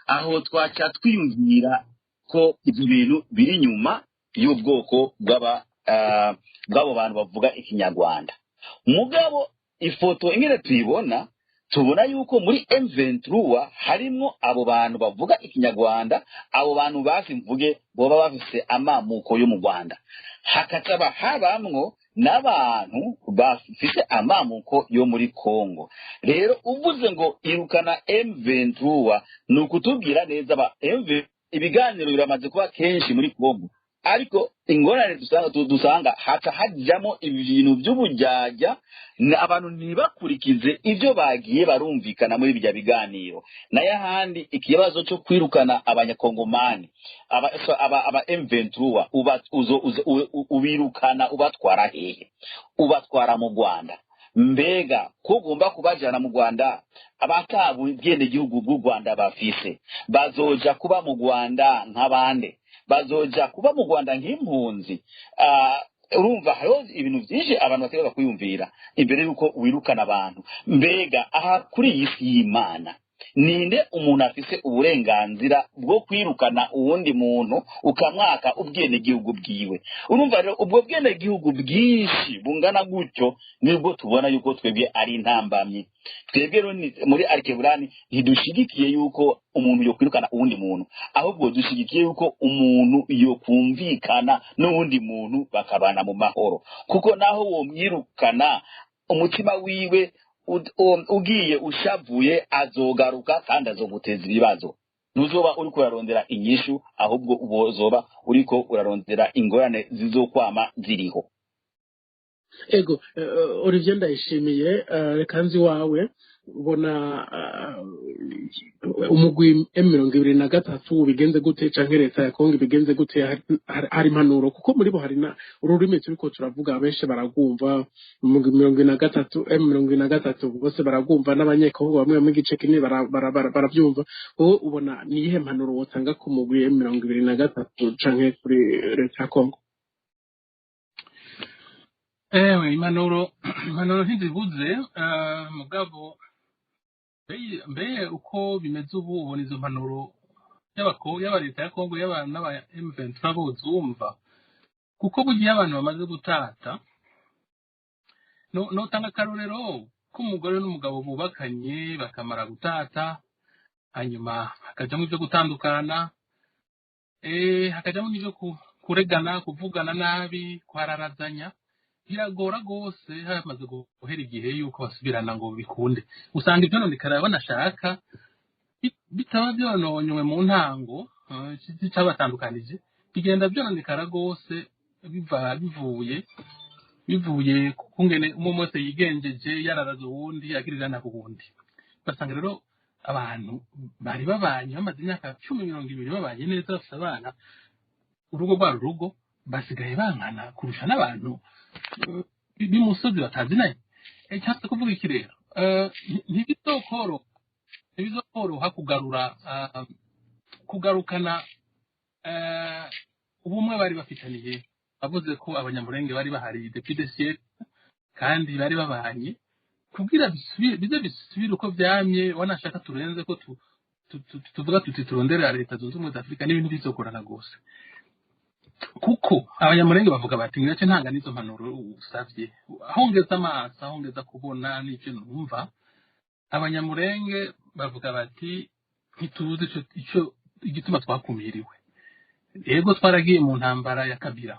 aho twaca twiyumvira ko ibyo bintu biri inyuma y'ubwoko bw'aba bw'abo bantu bavuga Ikinyarwanda. Mugabo ifoto ingene tuyibona, tubona yuko muri M23 harimwo abo bantu bavuga Ikinyarwanda, abo bantu basi mvuge boba bafise amamuko yo mu Rwanda, hakataba habamwo n'abantu bafise amamuko yo muri Kongo. Rero uvuze ngo irukana M23, ni ukutubwira neza ba MV. Ibiganiro biramaze kuba kenshi muri Kongo, ariko ingorane dusanga haca hajyamo ibintu by'ubujyajya, abantu ntibakurikize ibyo bagiye barumvikana muri bijya biganiro. Nayo ahandi ikibazo cyo kwirukana Abanyakongomani aba M23, ubirukana ubatwara hehe? Ubatwara mu Rwanda? Mbega ko ugomba kubajana mu Rwanda, abatabu ubwenegihugu bw'u Rwanda bafise bazoja kuba mu Rwanda nk'abande? Bazoja kuba mu Rwanda nk'impunzi? Urumva hariho ibintu byinshi abantu bategerezwa kwiyumvira imbere y'uko wirukana abantu. Mbega aha kuri iyi si y'Imana, ninde umuntu afise uburenganzira bwo kwirukana uwundi muntu, ukamwaka ubwenegihugu bwiwe? Urumva rero, ubwo bwenegihugu bwinshi bungana gutyo nibwo tubona yuko twebwe ari intambamyi. Twebwe rero muri Alkeburani ntidushigikiye yuko umuntu yokwirukana uwundi muntu, ahubwo dushigikiye yuko umuntu yokumvikana n'uwundi muntu bakabana mu mahoro, kuko naho womwirukana, umutima wiwe ugiye ushavuye, azogaruka kandi azoguteza ibibazo. Ntuzoba uriko urarondera inyishu, ahubwo uzoba uriko urarondera ingorane zizokwama ziriho. Ego, Olivier Ndayishimiye, reka nzi wawe ubona umugwi M23 ubigenze gute, canke leta ya Kongo ibigenze gute? Hari impanuro, kuko muri bo hari na ururimi turiko turavuga benshi baragumva. Umugwi 23, M23, bose baragumva, n'abanyekongo bamwe bamwe igice kinini baravyumva. Wowe ubona ni iyihe mpanuro wotanga ku mugwi M23 canke kuri leta ya Kongo? Ewe, impanuro ntizibuze, mugabo mbe uko bimeze ubu, ubona izo mpanuro yaba leta ya Kongo, yaba n'aba M23 bozumva? Kuko burya iyo abantu bamaze gutata, notanga akarorero k'umugore n'umugabo bubakanye, bakamara gutata, hanyuma hakajamo ibyo gutandukana, hakajamo n'ibyo kuregana, kuvugana nabi, kwararazanya. Biragora rwose hamaze guhera igihe yuko basubirana ngo bikunde. Usanga ivyononekara banashaka bitaba byononywe mu ntango, cyabatandukanije, bigenda byononekara rwose biva bivuye kungene umwe wese yigenjeje, yararaza uwundi, agirira nabi uwundi. Ugasanga rero abantu bari babanye, bamaze imyaka 10, 20 babanye neza, bafite abana, urugo rwari urugo, basigaye bankana kurusha n'abantu b'imusozi batazinanye. Cyangwa se kuvuga iki rero, ntibizokoroha kugarura, kugarukana ubumwe bari bafitaniye. Bavuze ko Abanyamurenge bari bahari depuis des siècles kandi bari babanye. Kugira bize bisubire uko vyamye, wanashaka turenze ko tuvuga tuti turondera Leta Zunze Ubumwe za Afurika, n'ibintu bizogorana rwose, kuko Abanyamurenge bavuga bati ngirace ntanga n'izo mpanuro usavye. Aho ngeze amaso, aho ngeza kubona n'ivyo numva, Abanyamurenge bavuga bati ntituzi ico igituma twakumiriwe. Yego, twaragiye mu ntambara ya Kabila,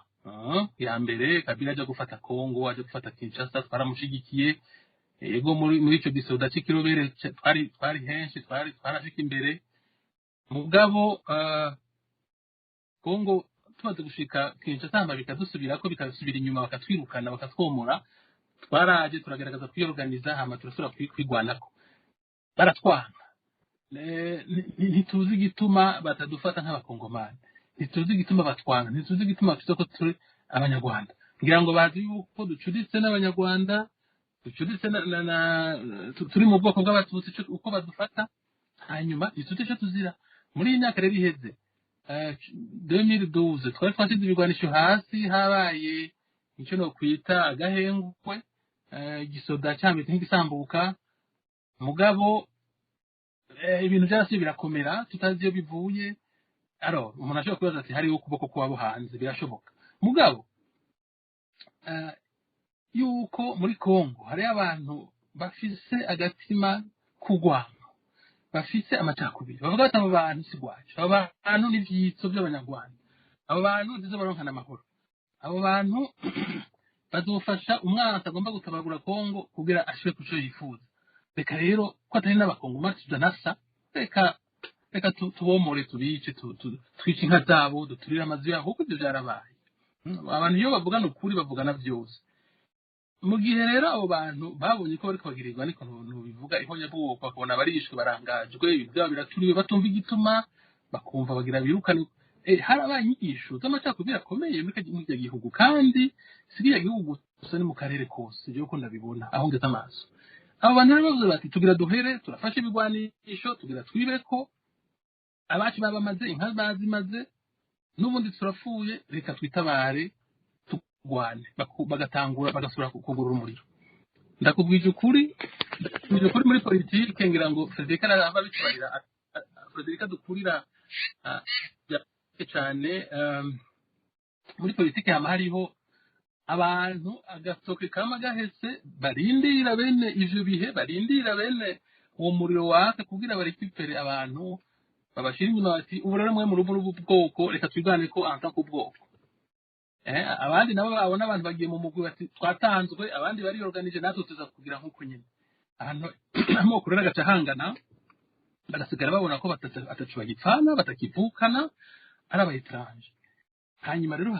ya mbere. Kabila aja gufata Kongo, aja gufata Kinshasa, twaramushigikiye. Yego, muri ico gisoda c'ikirobere twari henshi, twarashika imbere. Mugabo Kongo tumaze gushika Kinshasa, hama bikadusubirako, bikasubira inyuma, bakatwirukana, bakatwomora, twaraje turagerageza kwiyorganiza, hama turasubira kwigwanako, baratwanga. Ntituzi igituma batadufata nk'Abakongomani, ntituzi igituma batwanga, ntituzi igituma bafite ko turi Abanyarwanda. Ngira ngo bazi yuko ducuditse n'Abanyarwanda, ducuditse na turi mu bwoko bw'Abatutsi, uko badufata. Hanyuma ntituzi ico tuzira. Muri iyi myaka rero iheze, 2012, twari twasize ibigwanisho hasi, habaye icyo nokwita agahengwe, igisoda cyambitse nk'igisambuka. Mugabo ibintu byarasubiye birakomera, tutazi iyo bivuye. Alors umuntu ashobora kwibaza ati hariho ukuboko kwabo hanze, birashoboka. Mugabo yuko muri Kongo hariyo abantu bafise agatima k'urwango, bafise amacakubiri, bavuga bati abo bantu si rwacu, abo bantu ni ivyitso by'Abanyarwanda, abo bantu ntizobaronkana amahoro, abo bantu bazofasha umwana atagomba gutabagura Kongo kugira ashire ku co yifuza. Reka rero ko atari n'Abakongomani, tudanasa, reka tubomore, tubice, twice inka zabo, duturire amazu yabo, kuko ibyo byarabaye. Abantu iyo bavugana ukuri bavugana byose. Mu gihe rero abo bantu babonye ko bariko bagirirwa, niko bivuga, ihonyabwoko, bakabona barishwe, barangajwe, ibintu byabo biraturiwe, batumva igituma, bakumva bagira birukane. Harabaye inyigisho z'amacakubiri akomeye muri kiriya gihugu, kandi si kiriya gihugu gusa, ni mu karere kose. Ibyo uko ndabibona aho ngeze amaso, abo bantu rero bavuze bati tugira duhere, turafashe ibigwanisho, tugira twibe ko abacu babamaze, inka bazimaze, n'ubundi turapfuye, reka twitabare. ntibagwane, bagatangura bagasubira kugurura umuriro. Ndakubwije ukuri, ndakubwije ukuri, muri politike, ngira ngo Frederic arava bitubarira, Frederic dukurira cyane, muri politike hama hariho abantu agatoke kama gahese, barindira bene ivyo bihe, barindira bene uwo muriro waka kugira barekipere abantu babashira inyuma, bati: "Ubu rero mwe mu rubu bwoko, reka twigane ko en tant k'ubwoko." Abandi nabo babona abantu bagiye mu mugwi, bati: "Twatanzwe, abandi bariorganije, natwe tuza kugira nk'uko nyine." Ahantu amoko rero agaca ahangana, bagasigara babona ko ataco bagipfana, batakivukana, ari aba étrangers. Hanyuma rero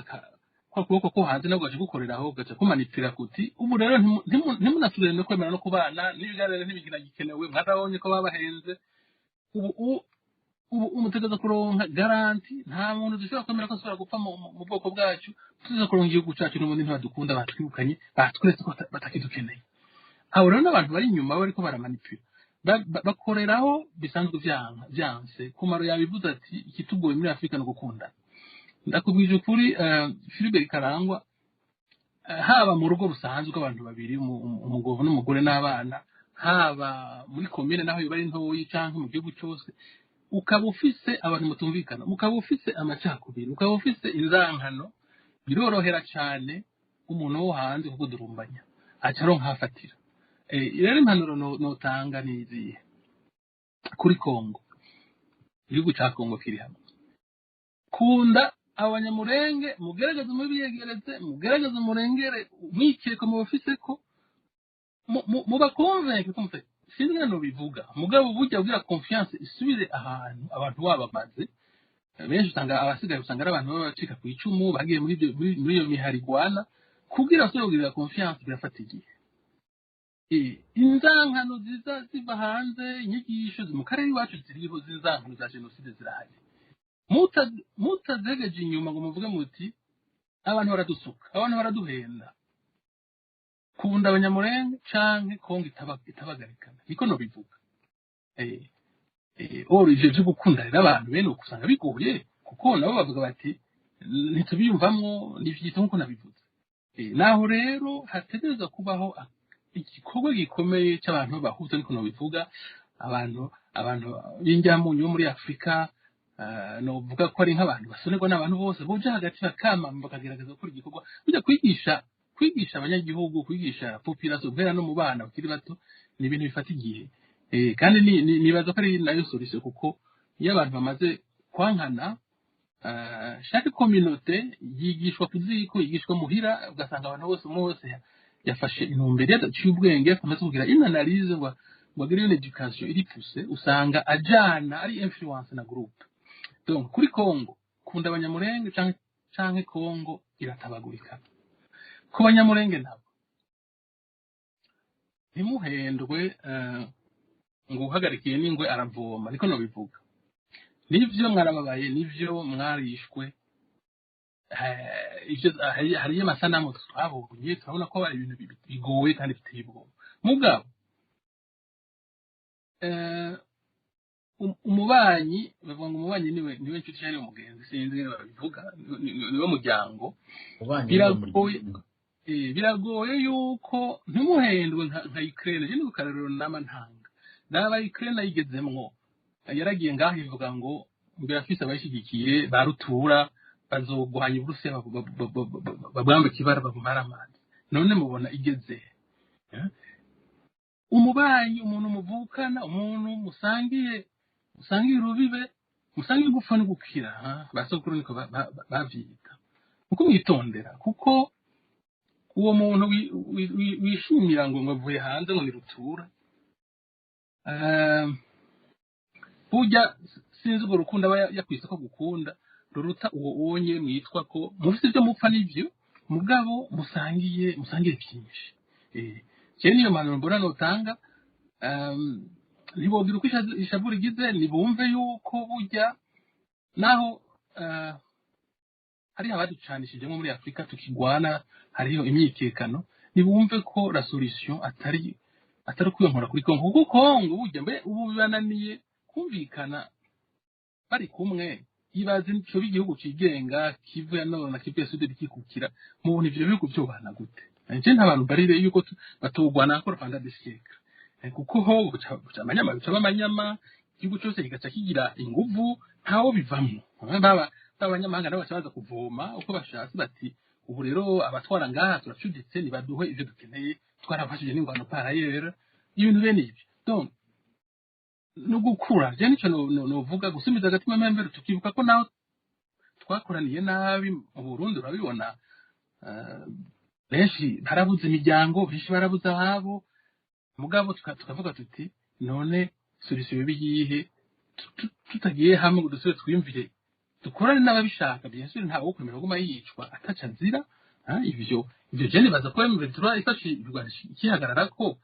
kwa kuboko ko hanze nabwo gaca gukoreraho, gaca kumanipira kuti: "Ubu rero ntimunasubire no kwemera no kubana, n'ibiganiro ntibigikenewe, mwarabonye ko babahenze. Ubu umutegereza kuronka garantie, nta muntu dushobora kwemera ko asubira gupfa mu bwoko bwacu. Tuza kuronka igihugu cacu, n'ubundi ntibadukunda, batwirukanye, batweretse ko batakidukeneye." Abo rero n'abantu bari inyuma bariko baramanipira, bakoreraho bisanzwe vyanka vyanse. Kumaro yabivuze ati: "Ikitugoye muri Afurika ni ugukundana." Ndakubwije ukuri, Philibert Karangwa, haba mu rugo rusanzwe abantu babiri, umugabo n'umugore n'abana, haba muri komine naho yoba ari ntoyi, canke mu gihugu cose, ukaba ufise abantu mutumvikana, ukaba ufise amacakubiri, ukaba ufise inzankano, birorohera cane umuntu wo hanze kukudurumbanya, aca aronka aho afatira. Rero impanuro notanga ni izihe kuri Kongo? Igihugu ca Kongo kiri hamwe. Kunda abanyamurenge, mugerageze mubiyegereze, mugerageze murengere mwikeko mubafise ko mubakonvenke ko sinzi ingene nobivuga, mugabo burya kugira confiance isubire ahantu abantu babamaze benshi, usanga abasigaye usanga ari abantu baba bacika ku icumu, bagiye muri iyo mihari igwana. Kugira basubire kugirira confiance birafata igihe. Inzankano ziza ziva hanze, inyigisho mu karere iwacu ziriho z'inzankano za jenoside zirahari. Mutazegeje inyuma ngo muvuge muti: "Abantu baradusuka, abantu baraduhenda." Kunda abanyamurenge canke Kongo itabagarikana, niko nobivuga. Or ivyo vyo gukunda rero abantu bene uko usanga bigoye, kuko nabo bavuga bati: "Ntitubiyumvamwo." Nivyita nkuko nabivuze. Naho rero hategerezwa kubaho igikorwa gikomeye c'abantu b'abahutu, niko nobivuga, abantu b'injyamunyu bo muri Afurika, novuga ko ari nk'abantu basonerwa n'abantu bose, boja hagati bakamama, bakagerageza gukora igikorwa burya kwigisha abanyagihugu, kwigisha population guhera no mu bana bakiri bato, ni ibintu bifata igihe. Kandi nibaza ko ari nayo solution, kuko iyo abantu bamaze kwankana, chaque communauté yigishwa ku ziko, yigishwa muhira, ugasanga abantu bose, umwe wese yafashe intumbero yadaciye ubwenge, amaze kugira une analyse ngo agire une éducation iri poussée, usanga ajana ari influencé na groupe. Donc kuri Congo, kunda abanyamurenge canke Congo iratabagurika. Ku banyamurenge nabo, ntimuhendwe, ngo uhagarikiye n'ingwe aravoma, niko nobivuga. Nivyo mwarababaye, nivyo mwarishwe, ivyo hariyo amasanamu twabonye, turabona ko ari ibintu bigoye kandi biteye ubwoba. Mugabo umubanyi, bavuga ngo umubanyi niwe nshuti cyangwa umugenzi, sinzi ingene babivuga, niwe muryango. Ubanyi. Biragoye, biragoye yuko ntimuhendwe nka Ukraine. Je niko karorero nama ntanga. Ndaba Ukraine ayigezemwo, yaragiye ngaho ivuga ngo birafise abayishigikiye ba rutura, bazogwanya Uburusiya, babwambike ibara, babumare amazi. None mubona igeze? Umubanyi, umuntu muvukana, umuntu musangiye urubibe, musangiye gupfa no gukira, ha? Ba sokuru niko bavyita. Kuko mwitondera, kuko uwo muntu wishimira ngo avuye hanze, ngo ni rutura, burya sinzi urwo rukundo aba yakwise ko gukunda ruruta uwo wonye mwitwa ko mufite ibyo mupfa n'ibyo, mugabo musangiye byinshi. Jewe niyo mpanuro mbona notanga. Ntibobwira uko ishavu rigize, nibumve yuko burya naho hariho abaducanishijemo muri Afurika tukigwana, hariho imyikekano, nibumve ko la solution atari ukwiyonkora kuri Kongo, kuko Kongo burya mbe ubu bibananiye kumvikana bari kumwe. Ibaze nico igihugu cigenga, Kivu ya Nord na Kivu ya Sud bikikukira, mubona ivyo bihugu vyobana gute? Nje nta bantu barire yuko batogwana akora pendant des siècles. Kuko ho buca amanyama, buca amanyama, igihugu cyose kigaca kigira inguvu, ntawo bivamwo. Baba abanyamahanga nabo baca baza kuvoma uko bashatse, bati ubu rero abatwara ngaha turacuditse, nibaduhe ivyo dukeneye, twarabafashije n'ingwano par ailleurs, ibintu bene ibyo. Donc no gukura je nico novuga, gusubiza agatima mpembero, tukibuka ko naho twakoraniye nabi mu Burundi, urabibona, benshi barabuze imiryango, benshi barabuze ababo, mugabo tukavuga tuti none solution yoba iyihe? Tutagiye hamwe ngo dusubire twiyumvire, dukorane n'ababishaka, bien sûr, ntawe wokwemera kuguma yicwa ataca nzira. Ivyo je nibaza ko M23 ifashe ikihagarara ko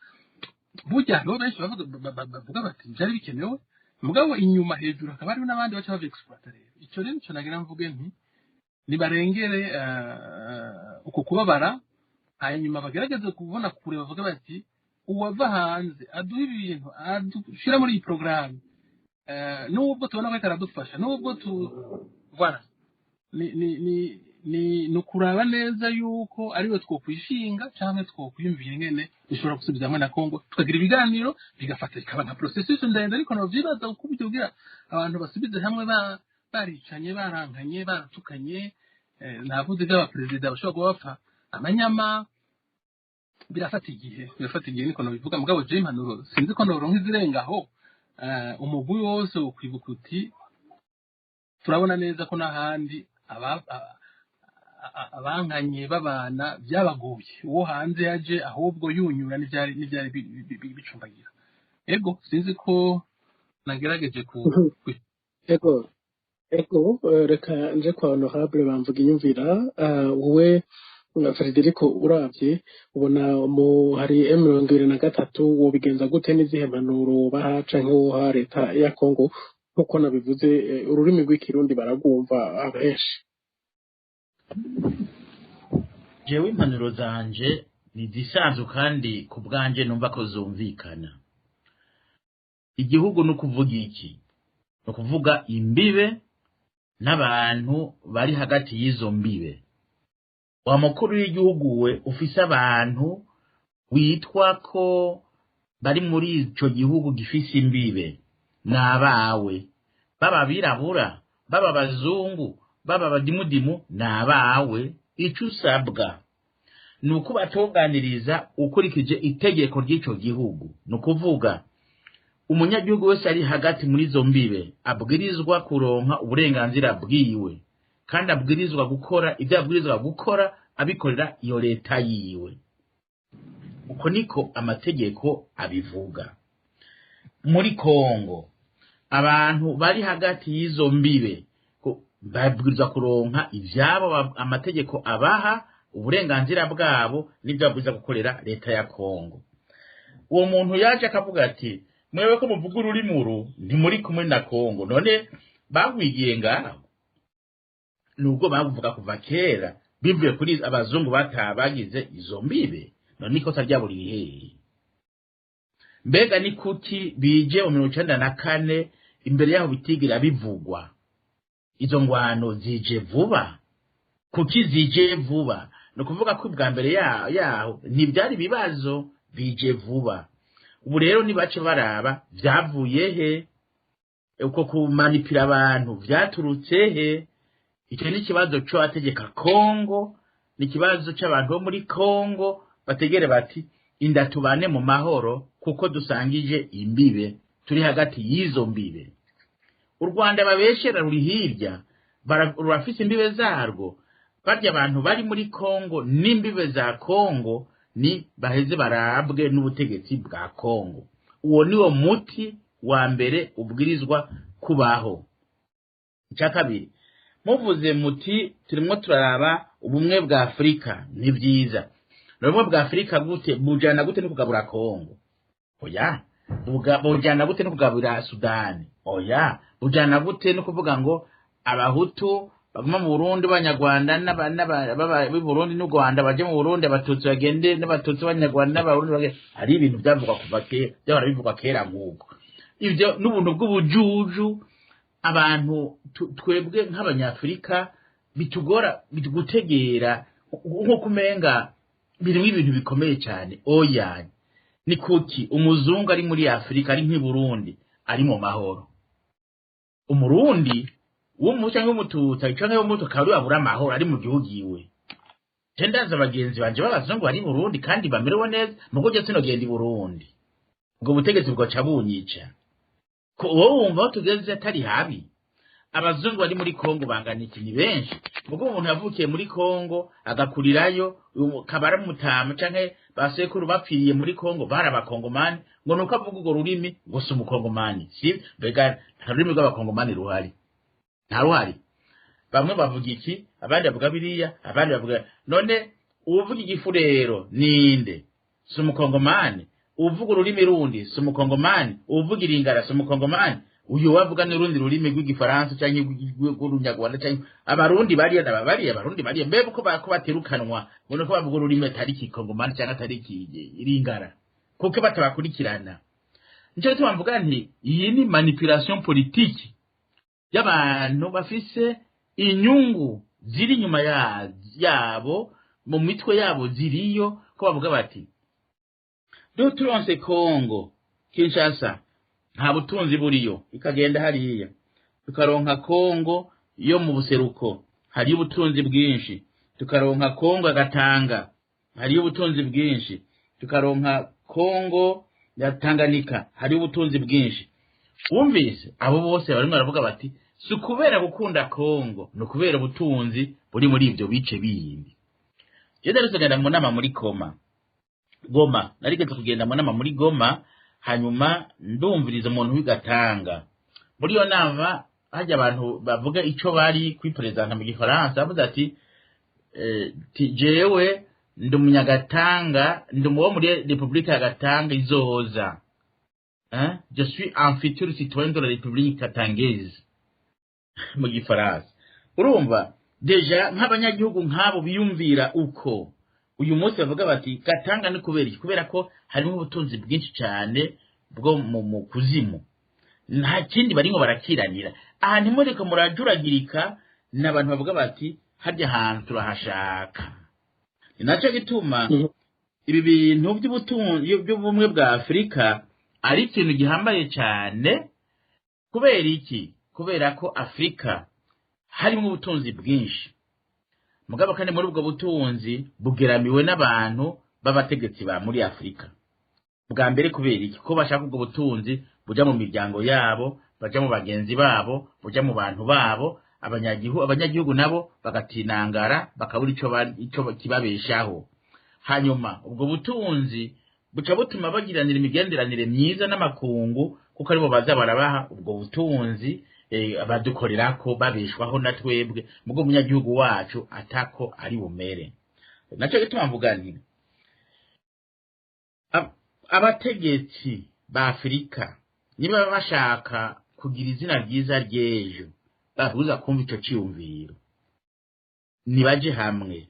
burya hariho benshi bavuga bati byari bikenewe, mugabo inyuma hejuru hakaba hariho n'abandi baca bava exploiter. Rero ico rero nico nagira mvuge nti nibarengere uko kubabara, hanyuma bagerageze kubona kure, bavuga bati uwava hanze aduha ibintu adushira muri iyi porogaramu, nubwo tubona ko ariko aradufasha, nubwo tu voilà, ni ukuraba neza yuko ariwe twokwishinga canke twokwiyumvira ingene dushobora gusubiza hamwe na Kongo, tukagira ibiganiro bigafata, bikaba nka processus ndende. Ariko novyibaza uko uburyo kugira abantu basubize hamwe baricanye, barankanye, baratukanye, navuze ivy'abaperezida bashobora kuba bapfa amanyama, birafata igihe, birafata igihe, niko nobivuga. Mugabo je impanuro sinzi ko noronka izirenga aho. Umugwi wose ukwibuka uti turabona neza ko n'ahandi abankanye babana byabagoye, uwo hanze yaje ahubwo yunyura n'ivyari bicumbagira. Ego, sinzi ko nagerageje ku Ego, reka nje kwa honorable bamvuga inyumvira. Wowe Frederico, uravye ubona mu hari M23 wobigenza gute? N'izihe mpanuro wobaha canke woha leta ya Congo? Nkuko nabivuze, ururimi rw'ikirundi baragwumva abenshi. Jewe impanuro zanje ni izisanzwe kandi ku bwanje numva ko zumvikana. Igihugu ni ukuvuga iki? Ni ukuvuga imbibe n'abantu bari hagati y'izo mbibe. Wa mukuru w'igihugu we ufise abantu witwa ko bari muri ico gihugu gifise imbibe, ni abawe, baba abirabura, baba abazungu, baba abadimudimu, ni abawe. Ico usabwa ni uko ubatunganiriza ukurikije itegeko ry'ico gihugu. Ni ukuvuga umunyagihugu wese ari hagati muri izo mbibe abwirizwa kuronka uburenganzira bwiwe, kandi abwirizwa gukora ibyo abwirizwa gukora, abikorera iyo leta yiwe. Uko niko amategeko abivuga. Muri Kongo abantu bari hagati y'izo mbibe babwirizwa kuronka ivyabo amategeko abaha uburenganzira bwabo n'ibyo babwirizwa gukorera leta ya Kongo. Uwo muntu yaje akavuga ati mwewe ko muvuga ururimi uru ntimuri kumwe na Kongo, none bagwigiye ngaho? Nubwo bavuga kuva kera bivuye kuri abazungu bagize izo mbibe, none ikosa ryabo riri hehe? Mbega ni kuki bije mu 94? Imbere yaho bitigira bivugwa. Izo ngwano zije vuba, kuki zije vuba? Ni ukuvuga ko ubwa mbere yaho ntibyari ibibazo, bije vuba. Ubu rero nibace baraba vyavuye he, uko kumanipira abantu vyaturutse he. Icyo ni ikibazo c'abategeka Kongo, ni ikibazo c'abantu bo muri Kongo. Bategere bati inda tubane mu mahoro kuko dusangije imbibe, turi hagati y'izo mbibe. U Rwanda babeshera ruri hirya, rurafise imbibe zarwo. Barya abantu bari muri Kongo n'imbibe za Kongo ni baheze barabwe n'ubutegetsi bwa Kongo. Uwo niwo muti wa mbere ubwirizwa kubaho. Icya kabiri, muvuze muti turimo turaraba ubumwe bwa Afurika, ni byiza. Ubumwe bwa Afurika gute bujana gute no kugabura Kongo? Oya. Bujana gute no kugabura Sudani? Oya. Bujana gute no kuvuga ngo abahutu baguma mu Burundi, abanyarwanda b'i Burundi n'u Rwanda baje mu Burundi, abatutsi bagende n'abatutsi b'abanyarwanda n'abarundi bagende? Hari ibintu byavugwa kuva kera, byahora bivugwa kera. Nk'ubwo ivyo n'ubuntu bw'ubujuju. Abantu twebwe nk'Abanyafurika bitugora gutegera, nko kumenga birimo ibintu bikomeye cyane. Oya, ni kuki umuzungu ari muri Afurika, ari nk'i Burundi, ari mu mahoro, Umurundi w'umu cyangwa w'Umututsi cyangwa w'Umutu akaba ariwe abura amahoro ari mu gihugu iwe? Je ndazi abagenzi banje b'abazungu bari i Burundi kandi bamerewe neza, mugo je sinogenda i Burundi, ubwo butegetsi bwoca bunyica. Ko wowe wumva aho tugeze atari habi? Abazungu bari muri Kongo bangana iki? Ni benshi. Mugo umuntu yavukiye muri Kongo agakurirayo, kaba ari umutama canke basekuru bapfiriye muri Kongo, bari Abakongomani, ngo nuko avuga urwo rurimi ngo si Umukongomani? Si mbega nta rurimi rw'Abakongomani ruhari? Nta ruhari. Bamwe bavuga iki, abandi bavuga biriya, abandi bavuga. None uwuvuga Igifurero ninde? Si Umukongomani? Uvuga ururimi rundi si Umukongomani? Uvuga Iringara si Umukongomani? Uyu wavuga n'urundi rurimi rw'Igifaransa canke rw'Urunyarwanda canke Abarundi bariya n'aba bariya Abarundi bariya, mbega uko ko baterukanwa ngo nuko bavuga ururimi atari Ikikongomani canke atari Iringara, kuko batabakurikirana? Nico gituma mvuga nti iyi ni manipulation politique y'abantu bafise inyungu ziri inyuma yabo, mu mitwe yabo ziriyo, ko bavuga bati duturonse Kongo Kinshasa nta butunzi buriyo, ikagenda hariya, tukaronka Kongo yo mu buseruko hariyo ubutunzi bwinshi, tukaronka Kongo agatanga hariyo ubutunzi bwinshi, tukaronka Kongo ya Tanganyika hariyo ubutunzi bwinshi. Wumvise abo bose barimo baravuga bati si ukubera gukunda Kongo, ni ukubera ubutunzi buri muri ibyo bice bindi. Je naretse kugenda mu nama muri Goma, narigeze kugenda mu nama muri Goma, hanyuma ndumviriza umuntu w'igatanga muri iyo nama. Hajya abantu bavuga ico bari kwiperezanta mu Gifaransa, bavuze ati jewe ndi Umunyagatanga, ndi wo muri Repubulika ya Gatanga izoza, hein? Je suis un futur citoyen de la République katangaise mu Gifaransa. Urumva déjà nk'abanyagihugu nk'abo biyumvira uko uyu munsi bavuga bati Gatanga ni kubera iki? Kubera ko harimo ubutunzi bwinshi cyane bwo mu kuzimu, nta kindi barimo barakiranira. Aha ntimureke murajuragirika n'abantu bavuga bati harya hantu turahashaka. Ni nacyo gituma ibi bintu by'ubutunzi by'ubumwe bwa Afurika ari ikintu gihambaye cyane. Kubera iki? Kubera ko Afurika harimo ubutunzi bwinshi, mugabo kandi muri ubwo butunzi bugeramiwe n'abantu b'abategetsi ba muri Afurika bwa mbere. Kubera iki? Ko bashaka ubwo butunzi buja mu miryango yabo, baja mu bagenzi babo, buja mu bantu babo. Abanyagihugu nabo bagatinangara, bakabura ico kibabeshaho. Hanyuma ubwo butunzi buca butuma bagiranira imigenderanire myiza n'amakungu, kuko aribo baza barabaha ubwo butunzi, badukorerako, babeshwaho na twebwe, mugo umunyagihugu wacu atako ari bumere. Naco gituma mvuga nti abategetsi ba Afurika niba bashaka kugira izina ryiza ry'ejo, babuza kumva ico ciyumviro, nibaje hamwe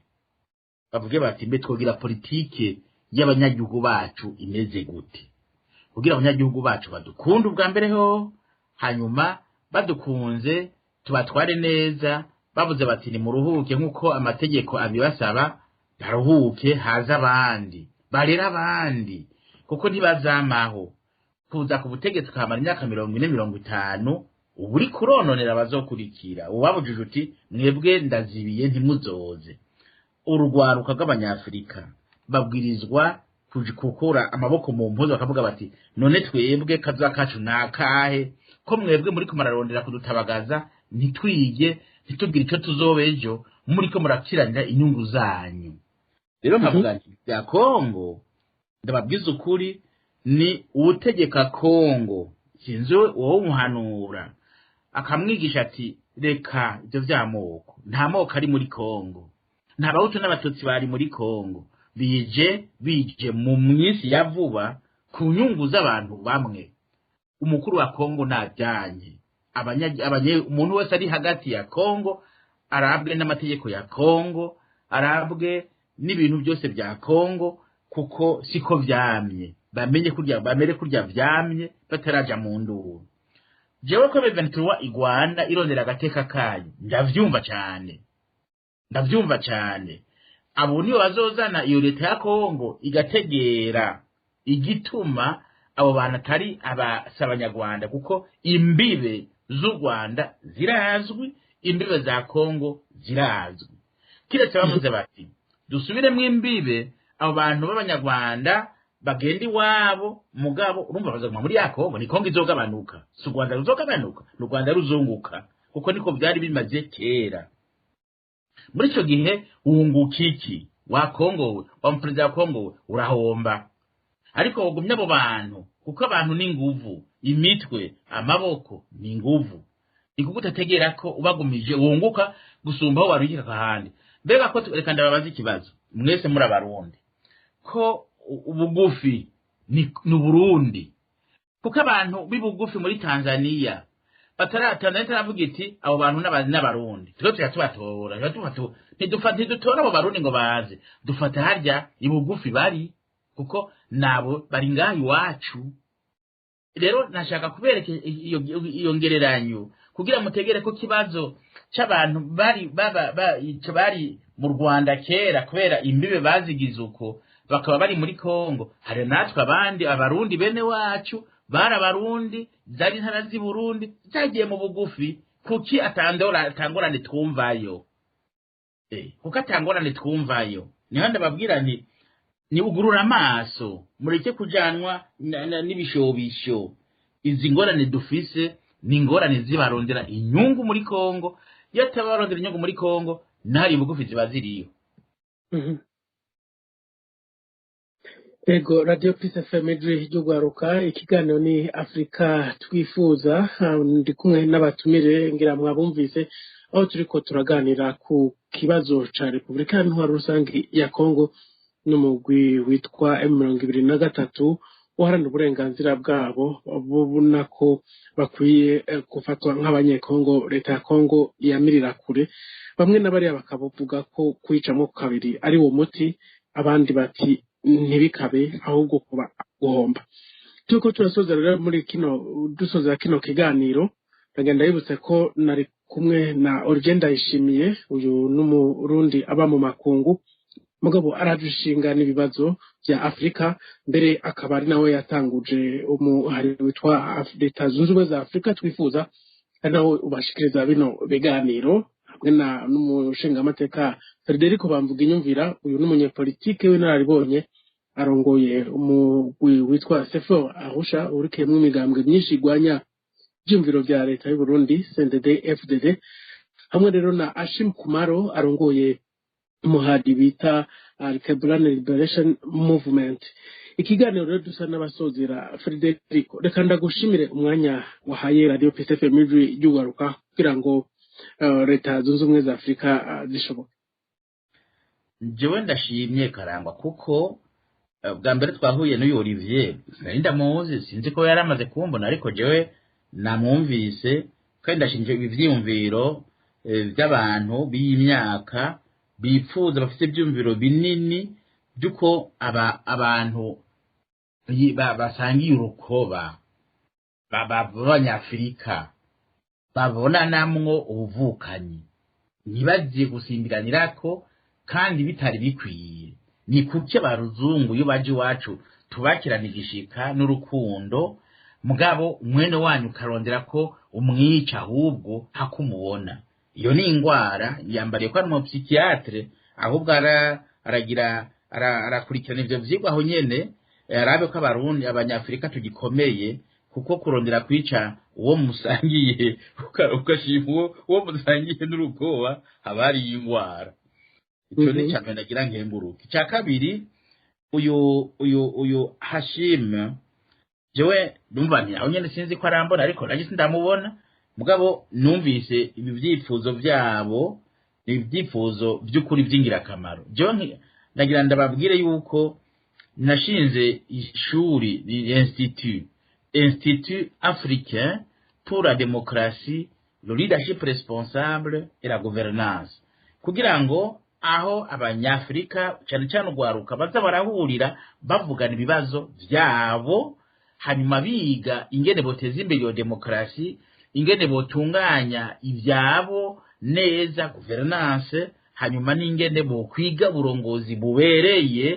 bavuge bati mbe twogira politike y'abanyagihugu bacu imeze gute kugira abanyagihugu bacu badukunde ubwa mbere ho, hanyuma badukunze tubatware neza. Bavuze bati nimuruhuke nk'uko amategeko abibasaba, baruhuke, haze abandi barera abandi, kuko ntibazamaho. Kuza ku butegetsi ukamara imyaka 40, 50, uba uri kurononera abazokurikira. Uwabujije uti mwebwe ndazibiye, ntimuzoze. Urugwaruka rw'Abanyafurika babwirizwa gukura amaboko mu mpuzu, bakavuga bati none twebwe kazoza kacu ni akahe, ko mwebwe muriko murarondera kudutabagaza, ntitwige, ntitubwire ico tuzoba ejo, muriko murakiranira inyungu zanyu? Rero nkavuga nti bya Kongo, ndababwiza ukuri, ni uwutegeka Kongo, sinzi wowe umuhanura akamwigisha ati reka ibyo vy'amoko, nta moko ari muri Kongo, nta Bahutu n'Abatutsi bari muri Kongo, bije mu minsi ya vuba ku nyungu z'abantu bamwe. Umukuru wa Kongo najyanye umuntu wese ari hagati ya Kongo arabwe n'amategeko ya Kongo, arabwe n'ibintu byose bya Kongo, kuko siko vyamye. Bamenye kurya, bamere kurya vyamye bataraja mu nduru. Jewe ko M23 igwana irondera agateka kayo, ndavyumva cane, ndavyumva cane. Abo nibo bazozana iyo leta ya Kongo igategera igituma abo bantu atari abasi Abanyarwanda, kuko imbibe z'u Rwanda zirazwi, imbibe za Kongo zirazwi. Kiretse bavuze bati dusubiremwo imbibe, abo bantu b'Abanyarwanda bagenda iwabo. Mugabo urumva bazaguma muri ya Kongo, ni Kongo izogabanuka, si u Rwanda ruzogabanuka, ni u Rwanda ruzunguka, kuko niko vyari bimaze kera. Muri ico gihe wunguka iki wa Kongo we, wa muperezida wa Kongo we? Urahomba. Ariko wogumya abo bantu, kuko abantu ni nguvu, imitwe, amaboko ni nguvu. Ni kuko utategera ko ubagumije wunguka gusumba aho warugika ahandi. Mbega ko reka ndababaza ikibazo mwese muri Abarundi, ko ubugufi ni Uburundi, kuko abantu b'ibugufi muri Tanzania batara Tanzania itaravuga iti abo bantu n'Abarundi, twe tuya tubatora, tuba tubatu, ntidutora abo Barundi ngo baze, dufata harya ibugufi bari, kuko nabo bari ngaha iwacu. Rero nashaka kubereka iyo ngereranyo kugira mutegere ko kibazo c'abantu bari baba ico bari mu Rwanda kera, kubera imbibe bazigize uko, bakaba bari muri Kongo. Hari natwe abandi Abarundi bene wacu bari Abarundi, zari intara z'i Burundi zagiye mu bugufi. Kuki atandora atangorane twumvayo? Kuko atangorane twumvayo, niho ndababwira nti niugurura amaso, mureke kujanwa n'ibishobisho. Izi ngorane dufise ni ingorane zibarondera inyungu muri Kongo. Iyo atabarondera inyungu muri Kongo, ntari bugufi ziba ziriyo. Ego, Radio Peace FM, ijwi ry'ugwaruka, ikiganiro ni Afrika Twifuza. Ndi kumwe n'abatumire, ngira mwabumvise, aho turiko turaganira ku kibazo ca Repubulika y'Intwaro Rusange ya Kongo n'umugwi witwa M23 uharanira uburenganzira bwabo, bubona ko bakwiye gufatwa nk'Abanyekongo. Leta ya Kongo yamirira kure. Bamwe na bariya bakavuga ko kwicamwo kabiri ari wo muti, abandi bati ntibikabe, ahubwo kuba guhomba. Turiko turasoza rero muri kino, dusoza kino kiganiro, ndagenda yibutse ko nari kumwe na Olivier Ndayishimiye. Uyu n'Umurundi aba mu makungu, mugabo aradushinga n'ibibazo vya Afurika, mbere akaba ari nawe yatanguje umuhari witwa Leta Zunze Ubumwe za Afurika Twifuza, ari nawe ubashikiriza bino biganiro, hamwe na n'umushingamateka Federico Bamvuginyumvira. Uyu n'umunyepolitike w'inararibonye, arongoye umugwi witwa Sefo Arusha, urikiyemwo imigambwe myinshi igwanya ivyiyumviro vya leta y'u Burundi, CNDD FDD, hamwe rero na Ashim Kumaro, arongoye umuhadi bita Alkebulan Liberation Movement. Ikiganiro rero dusa n'abasozera. Federico, reka ndagushimire umwanya wahaye Radio Peace FM, ijwi ry'ugwaruka, kugira ngo Leta Zunze Ubumwe za Afurika zishoboke. Jewe ndashimye, Karangwa, kuko bwa mbere twahuye n'uyu Olivier sinari ndamuzi, sinzi ko yari amaze kumbona, ariko jewe namwumvise kandi ndashinje ibi vyiyumviro by'abantu b'imyaka bipfuza, bafite ibyumviro binini by'uko abantu basangiye urukoba b'Abanyafurika babonanamwo ubuvukanyi, ntibagiye gusimbiranirako kandi bitari bikwiye. Ni kuki abaruzungu iyo baje iwacu tubakirana igishika n'urukundo, mugabo mwene wanyu ukarondera ko umwica ahubwo hakumubona? Iyo ni ingwara yambariye ko ari umu psychiatre, ahubwo aragira arakurikirana ivyo vyigwa aho nyene, arabe ko Abarundi, Abanyafurika tugikomeye, kuko kurondera kwica uwo musangiye, ugashima uwo musangiye n'urukoba, haba hari ingwara. Ico ni icya mbere nagira nkenguruke. Icya kabiri, uyu Hashim, jewe numva nti aho nyene sinzi ko arambona, ariko nanjye sindamubona, mugabo numvise ibi vyifuzo vyabo ni ibyifuzo by'ukuri by'ingirakamaro. Jewe ndagira ndababwire yuko nashinze ishuri, Institut africain pour la démocratie, le leadership responsable et la gouvernance, kugira ngo aho Abanyafurika, cyane cyane urwaruka, baza barahurira bavugana ibibazo byabo, hanyuma biga ingene boteza imbere iyo demokarasi. Ingene botunganya ivyabo neza, gouvernance, hanyuma n'ingene bokwiga burongozi bubereye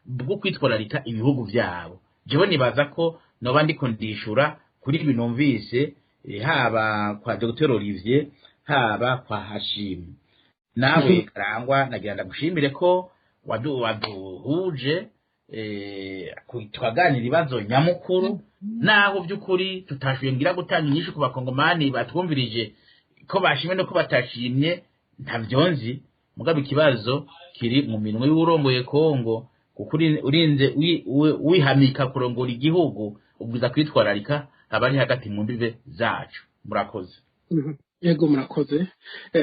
bwo kwitwararika ibihugu vyabo. Jewe nibaza ko noba ndiko ndishura kuri ibi numvise, haba kwa Dr Olivier, haba kwa Hashim. Nawe Karangwa, nagira ndagushimire ko waduhuje, tukaganira ibibazo nyamukuru, naho by'ukuri tutashoboye ngira gutanga inyishu ku bakongomani batwumvirije, ko bashimye no ko batashimye ntavyo nzi. Mugabo ikibazo kiri mu minwe y'uwurongoye Kongo, kuko urinze wihamika kurongora igihugu, ubwiza kwitwararika abari hagati mu mbibe zacu. Murakoze. Yego, murakoze.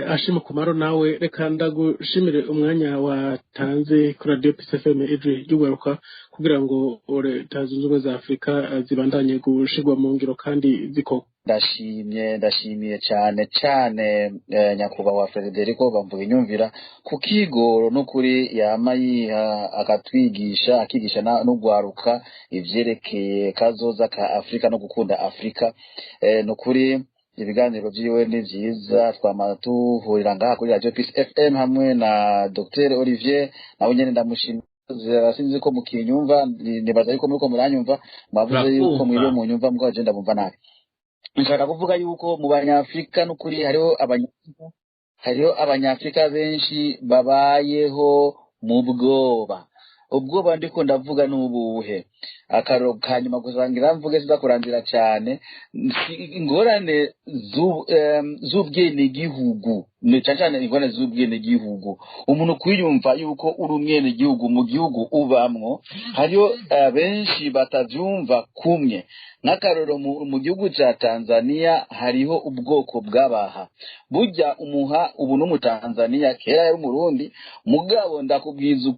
Ashima Kumaro, nawe reka ndagushimire umwanya watanze kuri Radio Peace FM, Ijwi ry'Ugwaruka, kugira ngo Leta Zunze Ubumwe za Afurika zibandanye gushirwa mu ngiro kandi zikorwa. Ndashimye, ndashimiye cyane cyane, nyakubahwa Frederico Bamvuga Inyumvira, ku kigoro n'ukuri yama yiha akatwigisha, akigisha n'ugwaruka ivyerekeye kazoza ka Afurika no gukunda Afurika. Nukuri ibiganiro vyiwe ni vyiza, twama tuhurira ngaha kuri Radio Peace FM hamwe na Dr Olivier, nawe nyene ndamushimiye. Sinzi ko mukinyumva, nibaza yuko muriko muranyumva. Mwavuze yuko Turakumva. Mwiriwe munyumva, mugabo je ndabumva nabi. Nshaka kuvuga yuko mu Banyafurika n'ukuri hariho Abanyafurika benshi babayeho mu bwoba. Ubwoba ndiko ndavuga ni ubuhe? Akaro kanyuma gusangira mvuge, siza kurandira cyane. Ingorane z'ubwenegihugu, ni cyane cyane ingorane z'ubwenegihugu, umuntu kwiyumva yuko uri umwenegihugu mu gihugu ubamwo. Hariho benshi batavyumva kumwe. Nk'akarorero, mu gihugu ca Tanzania hariho ubwoko bw'Abaha. Burya umuha ubu n'Umutanzania, kera yari Umurundi. Mugabo ndakubwiza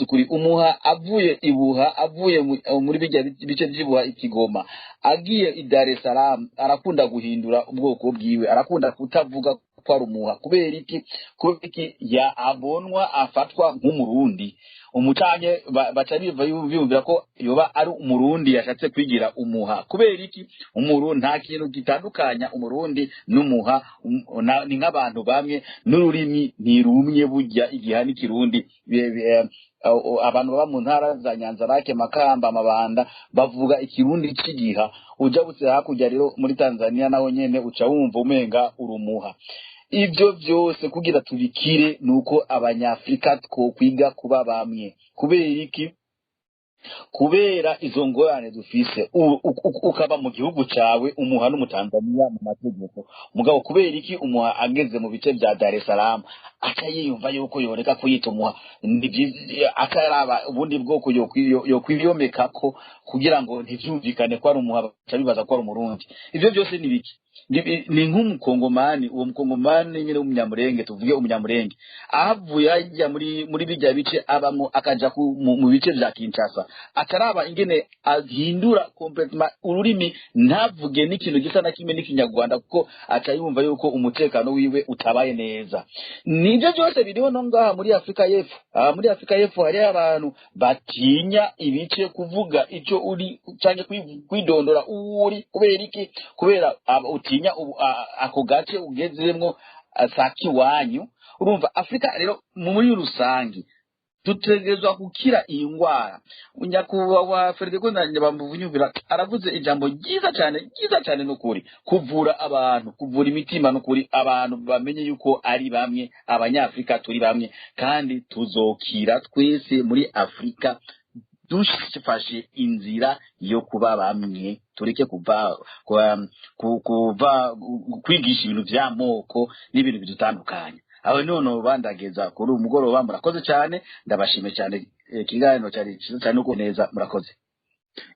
ukuri, umuha avuye ibuha, avuye muri bijya bice vy'Ibuha, Ikigoma, agiye i Dar es Salaam, arakunda guhindura ubwoko bwiwe, arakunda kutavuga ko ari umuha. Kubera iki? Kubera iki? Ya abonwa, afatwa nk'Umurundi umucanye, baca biva biyumvira ko yoba ari Umurundi yashatse kwigira umuha. Kubera iki? Umurundi, nta kintu gitandukanya Umurundi n'umuha, ni nk'abantu bamwe, n'ururimi ntirumye. Burya igiha n'ikirundi. Abantu baba mu ntara za Nyanzarake, Makamba, Mabanda bavuga ikirundi c'igiha. Ujabutse hakurya rero muri Tanzania, naho nyene uca wumva umenga urumuha. Ibyo byose kugira tubikire nuko Abanyafrika twokwiga kuba bamwe. Kubera iki? Kubera izo ngorane dufise. Ukaba mu gihugu cawe umuha n'Umutanzania mu mategeko, mugabo kubera iki umuha ageze mu bice vya Dar es Salaam aca yiyumva yuko yoreka kuyita umuha? Ni akaraba ubundi bwoko yokwiyomekako kugira ngo ntivyumvikane ko ari umuha, baca bibaza ko ari Umurundi. Ivyo byose ni biki? Ni nk'umukongomani, uwo mukongomani nyine w'Umunyamurenge, tuvuge Umunyamurenge, ahavuye ajya muri bijya bice abamo, akaja mu bice vya Kinshasa, ataraba ingene ahindura complètement ururimi, ntavuge n'ikintu gisa na kimwe n'Ikinyarwanda, kuko aca yumva yuko umutekano wiwe utabaye neza. Nibyo byose biriho no ngaha muri Afurika y'Epfo. Aha muri Afurika y'Epfo hariho abantu batinya ibice kuvuga ico uri canke kwidondora uwo uri. Kubera iki? Kubera utinya ako gace ugezemwo saki wanyu. Urumva, Afurika rero muri rusange dutegerezwa gukira iyi ngwara. Nyakubahwa Frederico Bamvuginyumvira aravuze ijambo ryiza cyane, ryiza cyane n'ukuri, kuvura abantu, kuvura imitima n'ukuri, abantu bamenye yuko ari bamwe. Abanyafurika turi bamwe kandi tuzokira twese muri Afurika dufashe inzira yo kuba bamwe, tureke kuva kuva kwigisha ibintu vy'amoko n'ibintu bidutandukanya. Aho none bandageza kuri uyu mugoroba. Murakoze cyane, ndabashimiye cyane. Ikiganiro cyari cyiza cyane uko neza. Murakoze.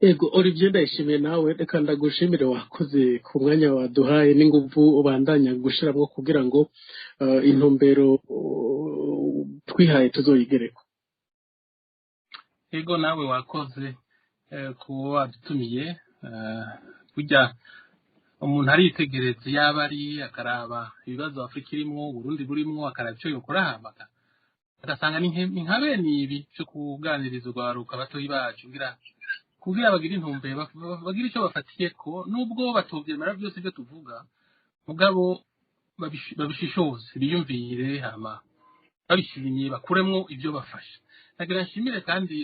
Ego, Olivier Ndayishimiye, nawe reka ndagushimire, wakoze ku mwanya waduhaye n'inguvu ubandanya gushiramwo kugira ngo intumbero twihaye tuzoyigereko. Ego, nawe wakoze kuba wadutumiye. Burya umuntu aritegereza yaba ari akaraba ibibazo Afurika irimwo, Uburundi burimwo, akaraba ico yokora, hambaka agasanga ni nka bene ibi cyo kuganiriza urwaruka batoyi bacu, kugira bagire intumbero, bagire ico bafatiyeko, nubwo batovyemera byose ibyo tuvuga. Mugabo babishishoze, biyumvire, hama babishimye bakuremwo ibyo bafasha. Nagira nshimire kandi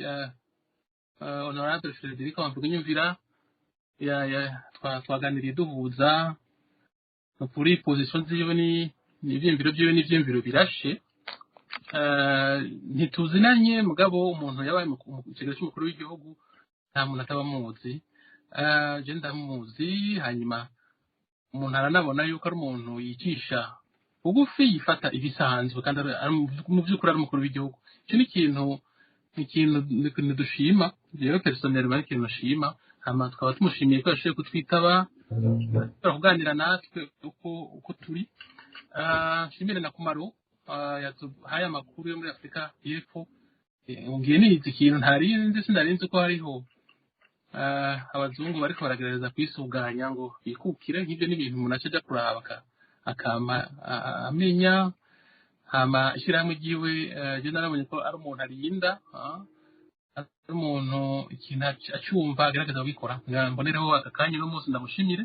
honorable Frederic Bamvuginyumvira, twaganiriye duhuza kuri position ziwe ni n'ivyiyumviro vyiwe n'ivyiyumviro birashe. Ntituzinanye, mugabo umuntu yabaye mu kigero cy'umukuru w'igihugu nta muntu ataba amuzi. Je ndamuzi. Hanyuma umuntu aranabona yuko ari umuntu yicisha bugufi, yifata ibisanzwe, kandi mu by'ukuri ari umukuru w'igihugu. Icyo ni ikintu dushima. Jewe personnellement ni ikintu nshima. Hama tukaba tumushimiye ko yashoboye kutwitaba, ashobora kuganira natwe uko turi. Nshimire na Kumaro yaduhaye amakuru yo muri Afurika y'Epfo. Ngiye nize ikintu ntari nzi, sinari nzi ko hariho abazungu bariko baragerageza kwisuganya ngo bikukire. Nk'ibyo ni ibintu umuntu aca aja kuraba akama amenya. Hama ishyirahamwe ryiwe, je narabonye ko ari umuntu arinda, ari umuntu ikintu acyumva agerageza kubikora. Mbonereho aka kanya uno munsi ndamushimire,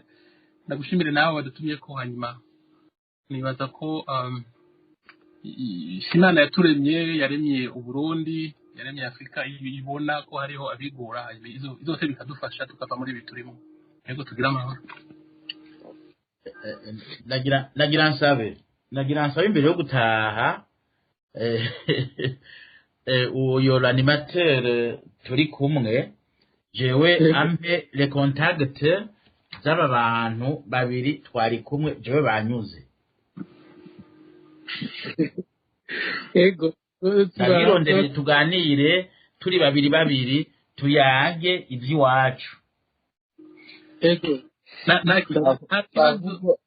ndagushimire nawe wadutumye ko. Hanyuma nibaza ko Imana yaturemye, yaremye Uburundi, yaremye Afurika, ibona ko hariho abigura, hanyuma zose bikadufasha tukava muri ibi turimo. Yego, tugire amahoro. Nagira nsabe imbere yo gutaha, uyo l'animateur turi kumwe, jewe ampe le contact z'aba bantu babiri twari kumwe, jewe banyuze. Ego. Ndabirondere tuganire turi babiri babiri, tuyage ivy'iwacu. Ego. Nta kibazo.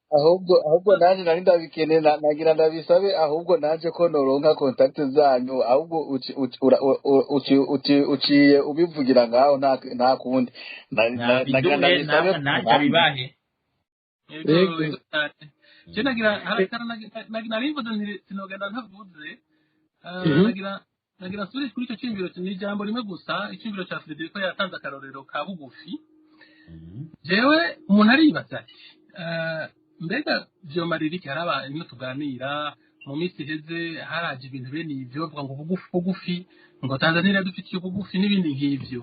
Ahubwo nanjye nari ndabikeneye, nagira ndabisabe ahubwo nanjye ko noronka contact zanyu. Ahubwo uciye ubivugira ngaho, nta kundi. Nagira nabiduhe ndabisabe. Namwe nanjye abibahe. Yego. Ego. Yego cyane. Je nagira hari akantu nari mvuze nti sinogenda ntavuze. Nagira nsubire kuri icyo cyiyumviro, ni ijambo rimwe gusa, icyiyumviro cya Frederico yatanze akarorero ka bugufi. Jewe umuntu aribaza ati mbega vyomarira iki? Hari abantu tuganira mu minsi iheze, haraje ibintu bene ivyo bavuga ngo bugufi bugufi, ngo Tanzania iradufitiye ubugufi n'ibindi nk'ivyo.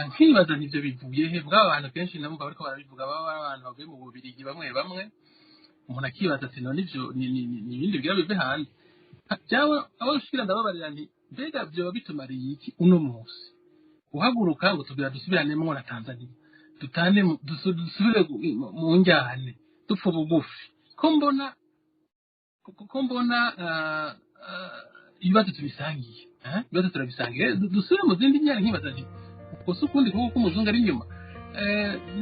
Nkibaza nti ivyo bivuye he? Bw'aba bantu kenshi nabo bariko barabivuga baba ari abantu bavuye mu Bubirigi bamwe bamwe. Umuntu akibaza ati none ivyo ni ibindi bigira bive hanze? Jawe abo nshikira ndababarira nti mbega vyoba bitumariye iki uno munsi guhaguruka ngo tugira dusubiranemo na Tanzania, dutane dusubire mu njyane, dupfa bugufi, ko mbona ibibazo tubisangiye, eh? Ibibazo turabisangiye. Dusubire mu zindi njyane. Nkibaza nti ubwo si ukundi kuboko k'umuzungu ari inyuma?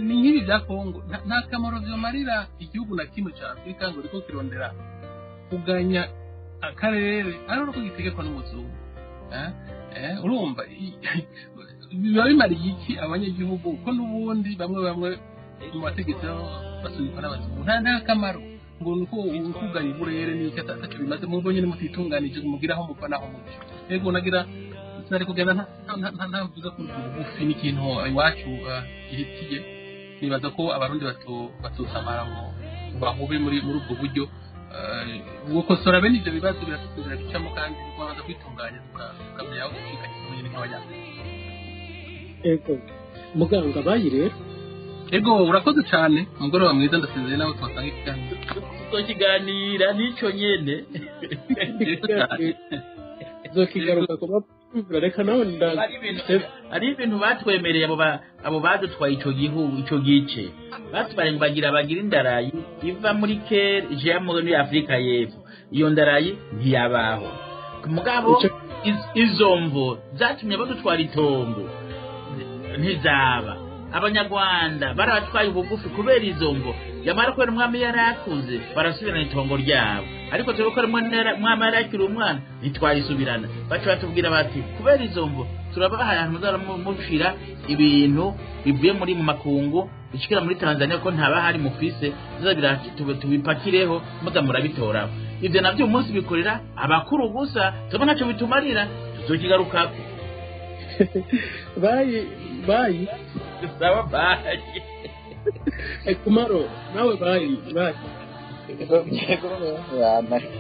Ni nk'ibi bya Kongo. Nta kamaro vyomarira igihugu na kimwe ca Afurika ngo riko kirondera kuganya akarere ari uko gitegekwa n'umuzungu, eh? Urumva biba bimariye iki abanyagihugu, ko n'ubundi bamwe bamwe mu bategetsi baba basunikwa n'abazungu? Nta kamaro ngo ni uko ukuganya uburere n'iki atacyo bimaze, mubwo nyine mutitunganije mugira aho muva n'aho muca. Yego, nagira sinari kugenda ntavuze ko ubugufi n'ikintu iwacu gihitiye. Nibaza ko Abarundi batosamara ngo bahube muri ubwo buryo. Gukosora bene ibyo bibazo birafite inzira bicamo, kandi tukabanza kwitunganya, tukamenya aho ducika nyine nk'abanyafurika. Ego, muganga bayi rero. Ego, urakoze cyane, umugoroba mwiza, ndasezeye nawe twasanga ikiganiro. Tuzokiganira nico nyene. Yego cyane. Zokigaruka kuba reka nawe Hari ibintu batwemereye abo badutwaye ico gihugu, ico gice batubare ngo bagira indarayi iva muri kere ija muri Afurika y'Epfo. Iyo ndarayi ntiyabaho. Mugabo izo mvo zatumye badutwara itongo ntizaba. Abanyarwanda barabatwaye ubugufi kubera izo mvo. Yamara kubera umwami yari akuze, barasubirana itongo ryabo, ariko twebwe ko umwami yari akiri umwana ntitwayisubirana. Baca batubwira bati kubera izo mvo turabahaye ahantu muzahora mushira ibintu bivuye muri mu makungu bishikira muri Tanzania, ko ntaba hari mufise, tubipakireho muza murabitoraho. Ivyo navyo umunsi bikorera abakuru gusa, twebwe ntaco bitumarira. Tuzokigarukako. Bayi bayi. Sawa, bayi. Kumaro nawe, bayi bayi. Yego,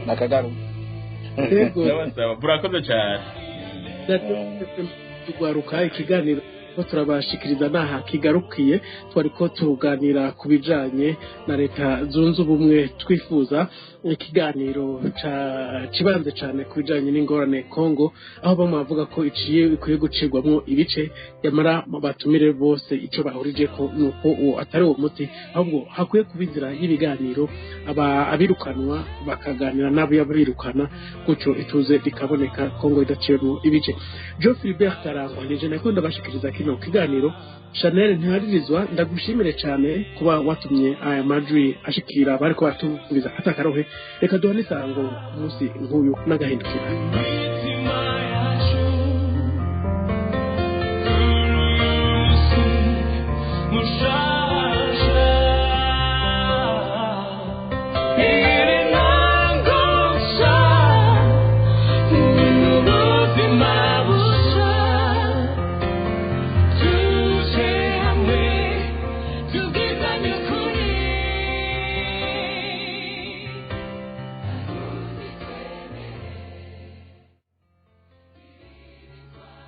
nakagaruka. Yego. Ndabasaba, murakoze cyane. Tugwaruka ikiganiro ko turabashikiriza naha kigarukiye. Twariko tuganira ku bijanye na Leta Zunze Ubumwe twifuza. Ikiganiro kibanze cane ku bijanye n'ingorane Kongo, aho bamwe bavuga ko iciye ikwiye gucirwamwo ibice. Yamara mu batumire bose ico bahurije ko nuko uwo atari uwo muti, ahubwo hakwiye kuba inzira y'ibiganiro, abirukanwa bakaganira n'abo birukana, gutyo ituze rikaboneka Kongo idaciyemwo ibice. Joe Philbert Karangwa nije nako ndabashikiriza kino kiganiro. Chanel Ntiharirizwa, ndagushimire cyane kuba watumye aya majwi ashikira bariko batumviriza atakarohe. Reka duhane isango umunsi nk'uyu n'agahindukira.